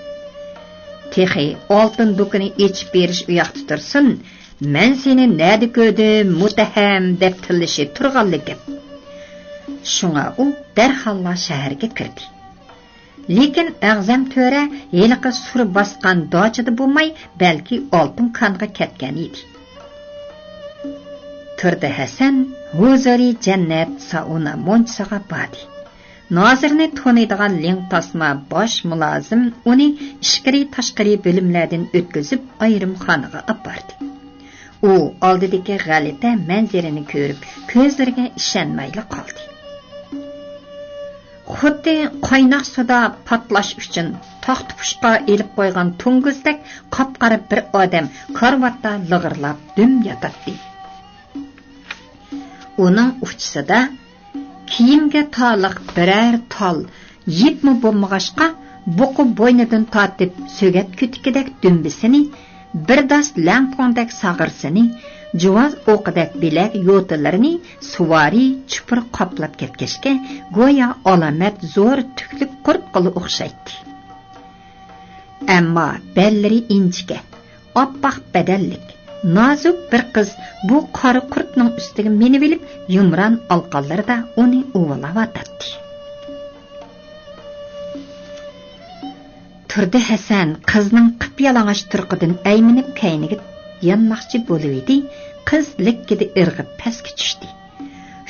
«تېخى ئالتۇن دوكىنى ئېچىپ بېرىش ئۇياقتا تۇرسۇن، مەن سېنى نەدە كۆردۈم، مۇتتەھەم؟» دەپ تىللىشى تۇرغانلا گەپ. شۇڭا ئۇ دەرھاللا شەھەرگە كىردى. لېكىن ئەغزەم تۆرە ھېلىقى سۇر باسقان داچىدا بولماي، بەلكى ئالتۇن كانغا كەتكەن ئىدى. تۇردى ھەسەن ھۇزۇرى جەننەت سائۇنا مونچىسىغا باردى. نازىرنى تونۇيدىغان لىڭ تاسما باش مۇلازىم ئۇنى ئىچكىرى تاشقىرى بۆلۈملەردىن ئۆتكۈزۈپ ئايرىم خانىغا ئاپاردى. ئۇ ئالدىدىكى غەلىتە مەنزىرىنى كۆرۈپ، كۆزلىرىگە ئىشەنمەيلا قالدى. خۇددى قايناق سۇدا پاتلاش ئۈچۈن تاختا پۇشقا ئېلىپ قويغان توڭگۇزدەك قاپقارا بىر ئادەم كارىۋاتتا لىغىرلاپ دۈم ياتاتتى. ئۇنىڭ ئۇچىسىدا كىيىمگە تالىق بىرەر تال يىپمۇ بولمىغاچقا، بۇقا بوينىدىن تارتىپ سۆگەت كۆتۈكىدەك دۈمبىسىنى، بىر داس لەڭپۇڭدەك ساغرىسىنى، جۇۋاز ئوقىدەك بىلەك يوتىلىرىنى سۇۋارى چۇپۇر قاپلاپ كەتكەچكە، گويا ئالامەت زور تۈكلۈك قۇرتقىلا ئوخشايتتى. ئەمما بەللىرى ئىنچىكە، ئاپئاق بەدەنلىك، نازۇك بىر قىز بۇ قارا قۇرتنىڭ ئۈستىگە مىنىۋېلىپ، يۇمران ئالىقانلىرىدا ئۇنى ئۇۋىلاۋاتاتتى. تۇردى ھەسەن قىزنىڭ قىپيالىڭاچ تۇرقىدىن ئەيمىنىپ كەينىگە يانماقچى بولۇۋىدى، قىز لىككىدە ئىرغىپ پەسكە چۈشتى.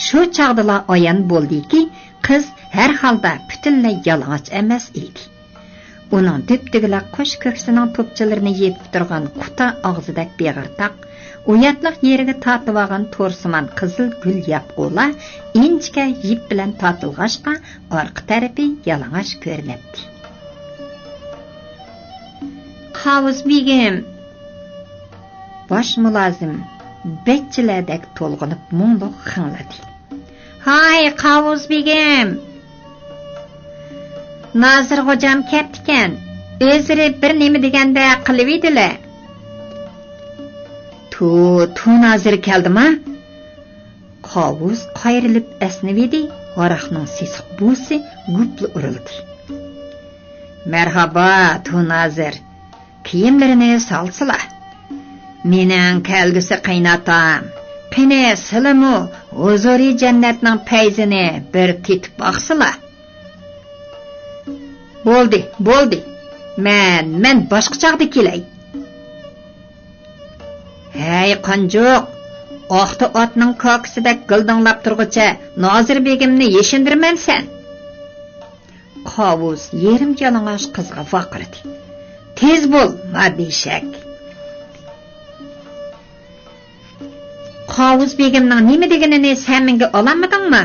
شۇ چاغدىلا ئايان بولدىكى، قىز ھەر ھالدا پۈتۈنلەي يالىڭاچ ئەمەس ئىدى. ئۇنىڭ دۈپدۈگىلەك قوش كۆكسىنىڭ توپچىلىرىنى يېپىپ تۇرغان قۇتا ئاغزىدەك بېغىرتاق، ئۇياتلىق يېرىگە تارتىۋالغان تورسىمان قىزىل گۈل ياپقۇلا ئىنچىكە يىپ بىلەن تارتىلغاچقا، ئارقا تەرىپى يالىڭاچ كۆرۈنەتتى. قاۋۇز بېگىم! باش مۇلازىم بەچچىلەردەك تولغىنىپ مۇڭلۇق خىڭلىدى. ھاي، قاۋۇز بېگىم! نازىر غوجام كەپتىكەن. ئۆزلىرى بىر نېمە دېگەندەك قىلىۋىدىلە. تو، تو نازىر كەلدىما؟ قاۋۇز قايرىلىپ ئەسنىۋىدى، ھاراقنىڭ سېسىق بۇسى گۈپلا ئۇرۇلدى. مەرھابا، تو نازىر. كىيىملىرىنى سالسىلا. مېنىڭ كەلگۈسى قېيناتام. قېنى، سىلىمۇ ھۇزۇرىي جەننەتنىڭ پەيزىنى بىر تېتىپ باقسىلا. بولدى، بولدى. مەن، مەن باشقا چاغدا كېلەي. ھەي، قانجۇق! ئاختا ئاتنىڭ كاكىسىدەك گىلدىڭلاپ تۇرغۇچە نازىر بېگىمنى يېشىندۇرىمەن سەن. قاۋۇز يېرىم يالىڭاچ قىزغا ۋارقىرىدى. تېز بول، مادىشەك! قاۋۇز بېگىمنىڭ نېمە دېگىنىنى سەن مەڭگە ئالالمىدىڭمۇ؟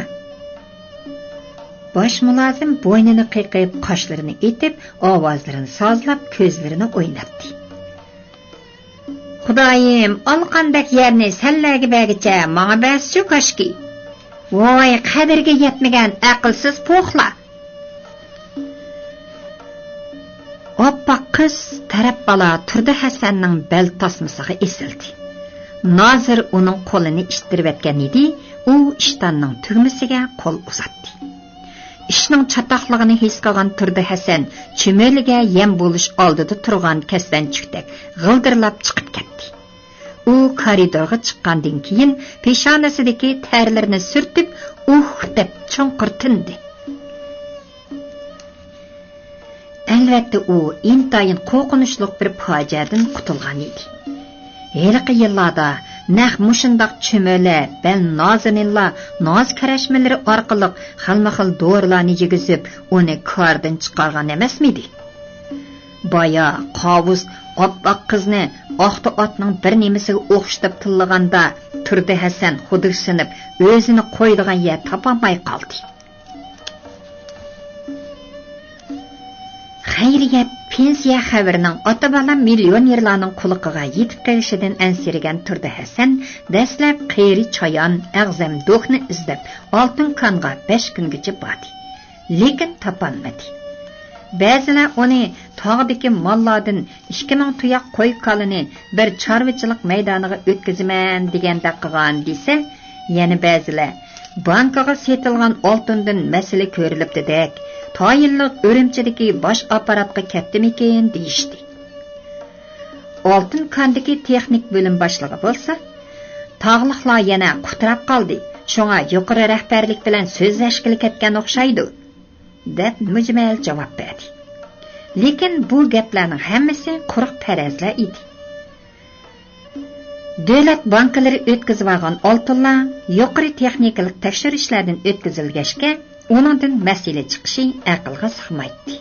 باش مۇلازىم بوينىنى قېقىپ، قاشلىرىنى ئېتىپ، ئاۋازلىرىنى سازلاپ، كۆزلىرىنى ئويناتتى. خۇدايىم، ئالىقاندەك يەرنى سەنلەرگە بەرگىچە ماڭا بەرسىچۇ كاشكى. ۋاي، قەدرىگە يەتمىگەن ئەقىلسىز پوخلار! ئاپئاق قىز تەرەپ بالا تۇردى ھەسەننىڭ بەل تاسمىسىغا ئېسىلدى. نازىر ئۇنىڭ قولىنى ئىتتىرىۋەتكەن ئىدى، ئۇ ئىشتاننىڭ تۈگمىسىگە قول ئۇزاتتى. ئىشنىڭ چاتاقلىقىنى ھېس قىلغان تۇردى ھەسەن چۈمۈلىگە يەم بولۇش ئالدىدا تۇرغان كەسلەنچۈكتەك غىلدىرلاپ چىقىپ كەتتى. ئۇ كارىدورغا چىققاندىن كېيىن، پېشانىسىدىكى تەرلىرىنى سۈرتۈپ، ئۇھ دەپ چوڭقۇر تىندى. ئەلۋەتتە، ئۇ ئىنتايىن قورقۇنچلۇق بىر پاجىئەدىن قۇتۇلغان ئىدى. ھېلىقى يىللاردا نەق مۇشۇنداق چۈمۈلە، بەل نازىنىنلار ناز كىرەشمىلىرى ئارقىلىق خىلمۇ خىل دورىلارنى يېگۈزۈپ، ئۇنى كاردىن چىقارغان ئەمەسمىدى؟ بايا قاۋۇس ئاپئاق قىزنى ئاختا ئاتنىڭ بىر نېمىسىگە ئوخشىتىپ تىللىغاندا، تۇردى ھەسەن خۇدۈكسىنىپ، ئۆزىنى قويىدىغان يەر تاپالماي قالدى. خەيرىيەت، پېنسىيە خەۋىرىنىڭ ئاتا-بالا مىليونېرلارنىڭ قۇلىقىغا يېتىپ قېلىشىدىن ئەنسىرىگەن تۇردى ھەسەن دەسلەپ قېرى چايان، ئەغزەم دوكنى ئىزدەپ، ئالتۇن كانغا بەش كۈنگىچە باردى. لېكىن تاپالمىدى. بەزىلەر ئۇنى تاغدىكى ماللاردىن ئىككى مىڭ تۇياق قوي-كالىنى بىر چارۋىچىلىق مەيدانىغا ئۆتكۈزىمەن دېگەندەك قىلغان دېسە، يەنە بەزىلەر بانكىغا سېتىلغان ئالتۇندىن مەسىلە كۆرۈلۈپتىدەك، تايىنلىق ئۈرۈمچىدىكى باش ئاپپاراتقا كەتتىمىكىن دېيىشتى. ئالتۇن كاندىكى تېخنىك بۆلۈم باشلىقى بولسا، تاغلىقلار يەنە قۇتراپ قالدى، شۇڭا يۇقىرى رەھبەرلىك بىلەن سۆزلەشكىلى كەتكەن ئوخشايدۇ، دەپ مۈجمەل جاۋاب بەردى. لېكىن بۇ گەپلەرنىڭ ھەممىسى قۇرۇق پەرەزلەر ئىدى. دۆلەت بانكىلىرى ئۆتكۈزۈۋالغان ئالتۇنلار يۇقىرى تېخنىكىلىق تەكشۈرۈشلەردىن ئۆتكۈزۈلگەچكە، ئۇنىڭدىن مەسىلە چىقىشى ئەقىلگە سىغمايتتى.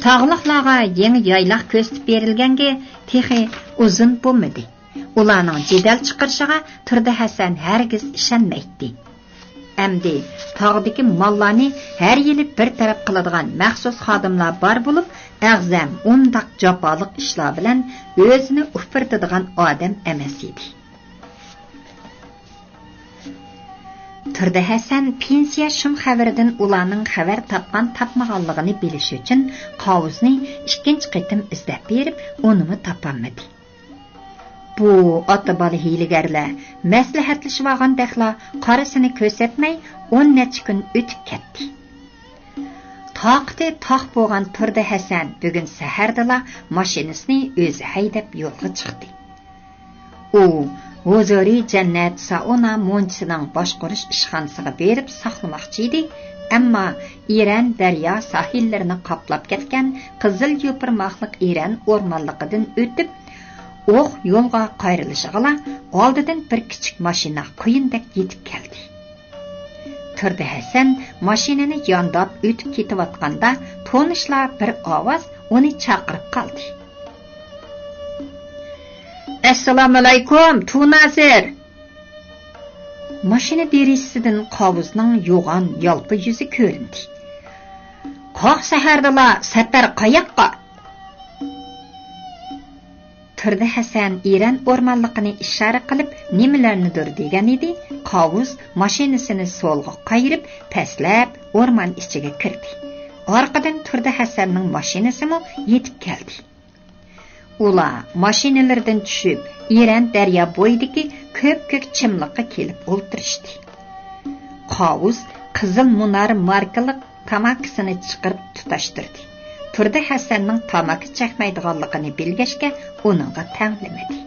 تاغلىقلارغا يېڭى يايلاق كۆرسىتىپ بېرىلگەنگە تېخى ئۇزۇن بولمىدى. ئۇلارنىڭ جېدەل چىقىرىشىغا تۇردى ھەسەن ھەرگىز ئىشەنمەيتتى. ئەمدى تاغدىكى ماللارنى ھەر يىلى بىر تەرەپ قىلىدىغان مەخسۇس خادىملار بار بولۇپ، ئەغزەم ئۇنداق جاپالىق ئىشلار بىلەن ئۆزىنى ئۇپرىتىدىغان ئادەم ئەمەس ئىدى. تۇردى ھەسەن پېنسىيە شۇم خەۋىرىدىن ئۇلارنىڭ خەۋەر تاپقان-تاپمىغانلىقىنى بىلىش ئۈچۈن قاۋۇزنى ئىككىنچى قېتىم ئىزدەپ بېرىپ، ئۇنىمۇ تاپالمىدى. بۇ ئاتا-بالا ھىيلىگەرلەر مەسلىھەتلىشىۋالغاندەكلا قارىسىنى كۆرسەتمەي ئون نەچچە كۈن ئۆتۈپ كەتتى. تاقىتى تاق بولغان تۇردى ھەسەن بۈگۈن سەھەردىلا ماشىنىسىنى ئۆزى ھەيدەپ يولغا چىقتى. ئۇ ھۇزۇرىي جەننەت سائۇنا مۇنچىسىنىڭ باشقۇرۇش ئىشخانىسىغا بېرىپ ساقلىماقچى ئىدى، ئەمما ئىرەن دەريا ساھىللىرىنى قاپلاپ كەتكەن قىزىل يوپۇرماقلىق ئىرەن ئورمانلىقىدىن ئۆتۈپ، ئوق يولغا قايرىلىشىغىلا ئالدىدىن بىر كىچىك ماشىنا قۇيۇندەك يېتىپ كەلدى. تۇردى ھەسەن ماشىنىنى يانداپ ئۆتۈپ كېتىۋاتقاندا، تونۇشلا بىر ئاۋاز ئۇنى چاقىرىپ قالدى. ئەسسالامۇئەلەيكۇم، تۇنازىر! ماشىنا دېرىزىسىدىن قاۋۇزنىڭ يوغان يالپا يۈزى كۆرۈندى. قاق سەھەردىلا سەپەر قاياققا؟ تۇردى ھەسەن ئىرەن ئورمانلىقىنى ئىشارە قىلىپ، نېمىلەرنىدۇر دېگەن ئىدى، قاۋۇز ماشىنىسىنى سولغا قايرىپ، پەسلەپ ئورمان ئىچىگە كىردى. ئارقىدىن تۇردى ھەسەننىڭ ماشىنىسىمۇ يېتىپ كەلدى. ئۇلار ماشىنىلىرىدىن چۈشۈپ، ئىرەن دەريا بويىدىكى كۆپكۆك چىملىققا كېلىپ ئولتۇرۇشتى. قاۋۇز قىزىل مۇنار ماركىلىق تاماكىسىنى چىقىرىپ تۇتاشتۇردى. تۇردى ھەسەننىڭ تاماكا چەكمەيدىغانلىقىنى بىلگەچكە، ئۇنىڭغا تەڭلىمىدى.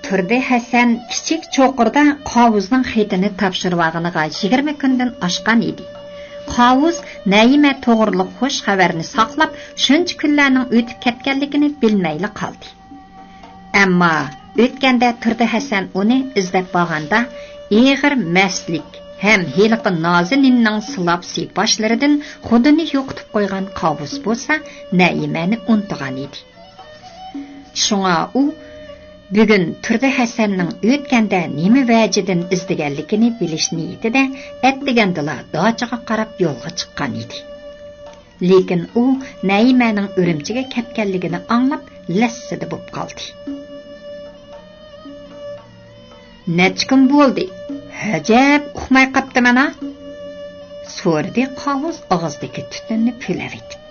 تۇردى ھەسەن كىچىك چوقۇردا قاۋۇزنىڭ خېتىنى تاپشۇرۇۋالغىنىغا يىگىرمە كۈندىن ئاشقان ئىدى. قاۋۇز نەيىمە توغرۇلۇق خۇش خەۋەرنى ساقلاپ، شۇنچە كۈنلەرنىڭ ئۆتۈپ كەتكەنلىكىنى بىلمەيلا قالدى. ئەمما ئۆتكەندە تۇردى ھەسەن ئۇنى ئىزدەپ بارغاندا، ئېغىر مەستلىك ھەم ھېلىقى نازىنىننىڭ سىلاپسى باشلىرىدىن خۇدىنى يوقىتىپ قويغان قاۋۇز بولسا، نەيىمەنى ئۇنتۇغان ئىدى. شۇڭا ئۇ بۈگۈن تۇردى ھەسەننىڭ ئۆتكەندە نېمە ۋەجىدىن ئىزدىگەنلىكىنى بىلىش نىيىتىدە، ئەتىگەندىلا داچىغا قاراپ يولغا چىققان ئىدى. لېكىن ئۇ نەيىمەنىڭ ئۈرۈمچىگە كەتكەنلىكىنى ئاڭلاپ، لەسسىدە بوپ قالدى. نەچچە كۈن بولدى، ھەجەپ ئۇقماي قاپتىمەن ھە؟ سورىدى قاۋۇز ئاغزىدىكى تۈتۈننى پۈۋلەۋېتىپ.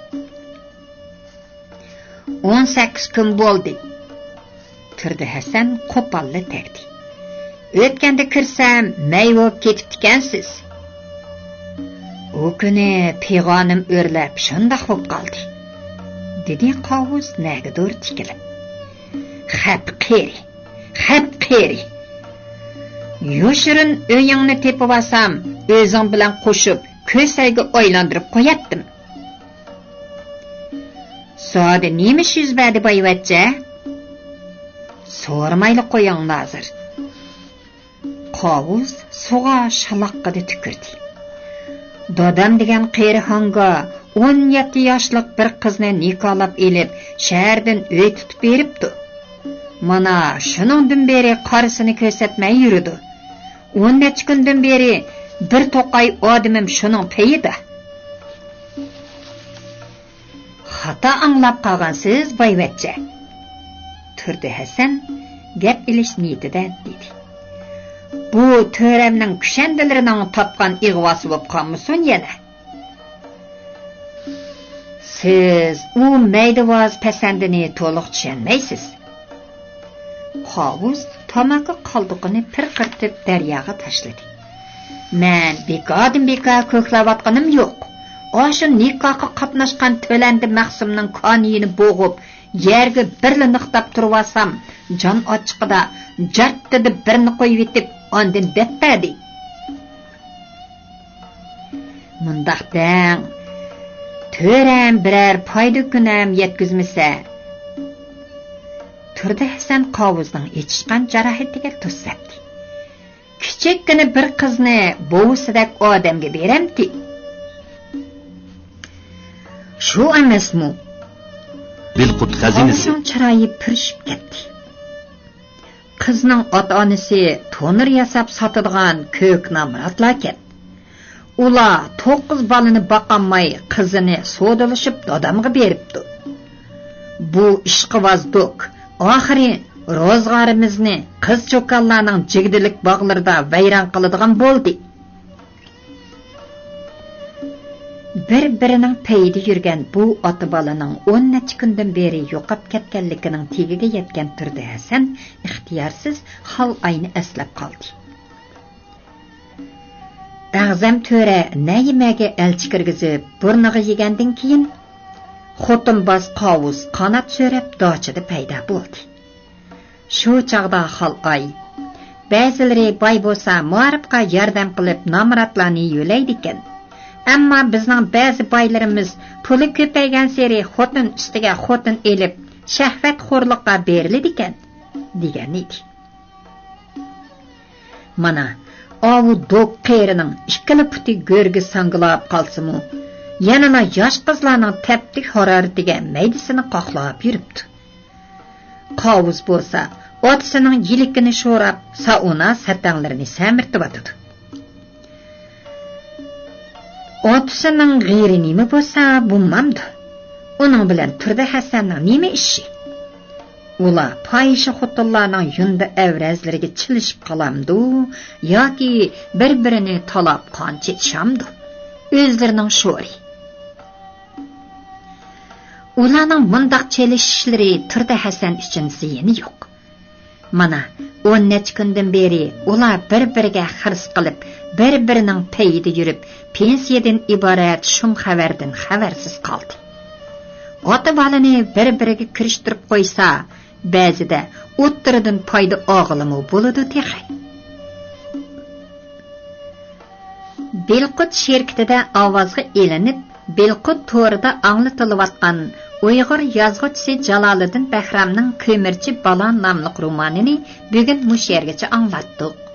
ئون سەككىز كۈن بولدى. تۇردى ھەسەن قوپاللا تەگدى. ئۆتكەندە كىرسەم، مەي بولۇپ كېتىپتىكەنسىز. ئۇ كۈنى پىغانىم ئۆرلەپ، شۇنداق بولۇپ قالدى، دېدى قاۋۇز نەگىدۇر تىكىلىپ. خەپ قېرى، خەپ قېرى! يوشۇرۇن ئۆيۈڭنى تېپىۋالسام، ئۆزۈڭ بىلەن قوشۇپ كۆسەيگە ئايلاندۇرۇپ قوياتتىم. زادى نېمە ئىش يۈز بەردى بايۋەچچە؟ سورىمايلا قويۇڭ نازىر. قاۋۇس سۇغا شالاققىدە تۈكۈردى. دادام دېگەن قېرى ھاڭگا ئون يەتتە ياشلىق بىر قىزنى نىكاھلاپ ئېلىپ، شەھەردىن ئۆي تۇتۇپ بېرىپتۇ. مانا شۇنىڭدىن بېرى قارىسىنى كۆرسەتمەي يۈرىدۇ. ئون نەچچە كۈندىن بېرى بىر توقاي ئادىمىم شۇنىڭ پېيىدە. خاتا ئاڭلاپ قالغانسىز، بايۋەچچە. تۇردى ھەسەن گەپ ئېلىش نىيىتىدە دېدى. بۇ تۆرەمنىڭ كۈشەندىلىرىنىڭ تاپقان ئىغۋاسى بولۇپ قالمىسۇن يەنە. سىز ئۇ مەيدىۋاز پەسەندىنى تولۇق چۈشەنمەيسىز. قاۋۇس تاماكا قالدۇقىنى پىرقىرىتىپ دەرياغا تاشلىدى. مەن بىكاردىن-بىكار كۆكلەۋاتقىنىم يوق. ئاشۇ نىكاھقا قاتناشقان تۆلەندى مەخسۇمنىڭ كانىيىنى بوغۇپ، يەرگە بىرلا نىقتاپ تۇرۇۋالسام، جان ئاچچىقىدا جارتتىدە بىرنى قويۇۋېتىپ، ئاندىن دەپ بەردى. مۇنداق دەڭ، تۆرەم بىرەر پايدا كۈنەم يەتكۈزمىسە. تۇردى ھەسەن قاۋۇزنىڭ ئېچىشقان جاراھىتىگە تۇز سەپتى. كىچىككىنە بىر قىزنى بوۋىسىدەك ئادەمگە بېرەمتى؟ شۇ ئەمەسمۇ؟ بىلقۇت خەزىنىسى. قاۋۇزنىڭ چىرايى پۈرۈشۈپ كەتتى. قىزنىڭ ئاتا-ئانىسى تونۇر ياساپ ساتىدىغان كۆك نامراتلاركەن. ئۇلار توققۇز بالىنى باقالماي، قىزىنى سودىلىشىپ دادامغا بېرىپتۇ. بۇ ئىشقىۋاز دوك ئاخىرى روزغارىمىزنى قىز-چوكانلارنىڭ جىگدىلىك باغلىرىدا ۋەيران قىلىدىغان بولدى. بىر-بىرىنىڭ پېيىدە يۈرگەن بۇ ئاتا-بالىنىڭ ئون نەچچە كۈندىن بېرى يوقاپ كەتكەنلىكىنىڭ تېگىگە يەتكەن تۇردى ھەسەن ئىختىيارسىز خالئاينى ئەسلەپ قالدى. ئەغزەم تۆرە نەيىمەگە ئەلچى كىرگۈزۈپ بۇرنىغا يېگەندىن كېيىن، خوتۇنباز قاۋۇز قانات سۆرەپ داچىدا پەيدا بولدى. شۇ چاغدا خالئاي، بەزىلىرى باي بولسا مائارىپقا ياردەم قىلىپ نامراتلارنى يۆلەيدىكەن. ئەمما بىزنىڭ بەزى بايلىرىمىز پۇلى كۆپەيگەنسېرى خوتۇن ئۈستىگە خوتۇن ئېلىپ، شەھۋەتخورلۇققا بېرىلىدىكەن، دېگەن ئىدى. مانا، ئاۋۇ دوك قېرىنىڭ ئىككىلا پۇتى گۆرگە ساڭگىلاپ قالسىمۇ، يەنىلا ياش قىزلارنىڭ تەپتىك ھارارىتىگە مەيدىسىنى قاقلاپ يۈرۈپتۇ. قاۋۇز بولسا ئاتىسىنىڭ يىلىكىنى شوراپ، سائۇنا سەتەڭلىرىنى سەمرىتىۋاتىدۇ. ئاتىسىنىڭ غېرى نېمە بولسا بولمامدۇ؟ ئۇنىڭ بىلەن تۇردى ھەسەننىڭ نېمە ئىشى؟ ئۇلار پاھىشە خوتۇنلارنىڭ يۇندى ئەۋرەزلىرىگە چىلىشىپ قالامدۇ ياكى بىر-بىرىنى تالاپ قان چېچىشامدۇ؟ ئۆزلىرىنىڭ شورى. ئۇلارنىڭ مۇنداق چېلىشىشلىرى تۇردى ھەسەن ئۈچۈن زىيىنى يوق. مانا، ئون نەچچە كۈندىن بېرى ئۇلار بىر-بىرىگە خىرىس قىلىپ، بىر-بىرىنىڭ پېيىدە يۈرۈپ، پېنسىيەدىن ئىبارەت شۇم خەۋەردىن خەۋەرسىز قالدى. ئاتا-بالىنى بىر-بىرىگە كىرىشتۈرۈپ قويسا، بەزىدە ئوتتۇرىدىن پايدا ئالغىلىمۇ بولىدۇ تېخى. بىلقۇت شىركىتىدە ئاۋازغا ئېلىنىپ، بىلقۇت تورىدا ئاڭلىتىلىۋاتقان ئۇيغۇر يازغۇچىسى جالالىدىن بەھرامنىڭ كۆمۈرچى بالا ناملىق رومانىنى بۈگۈن مۇشۇ يەرگىچە ئاڭلاتتۇق.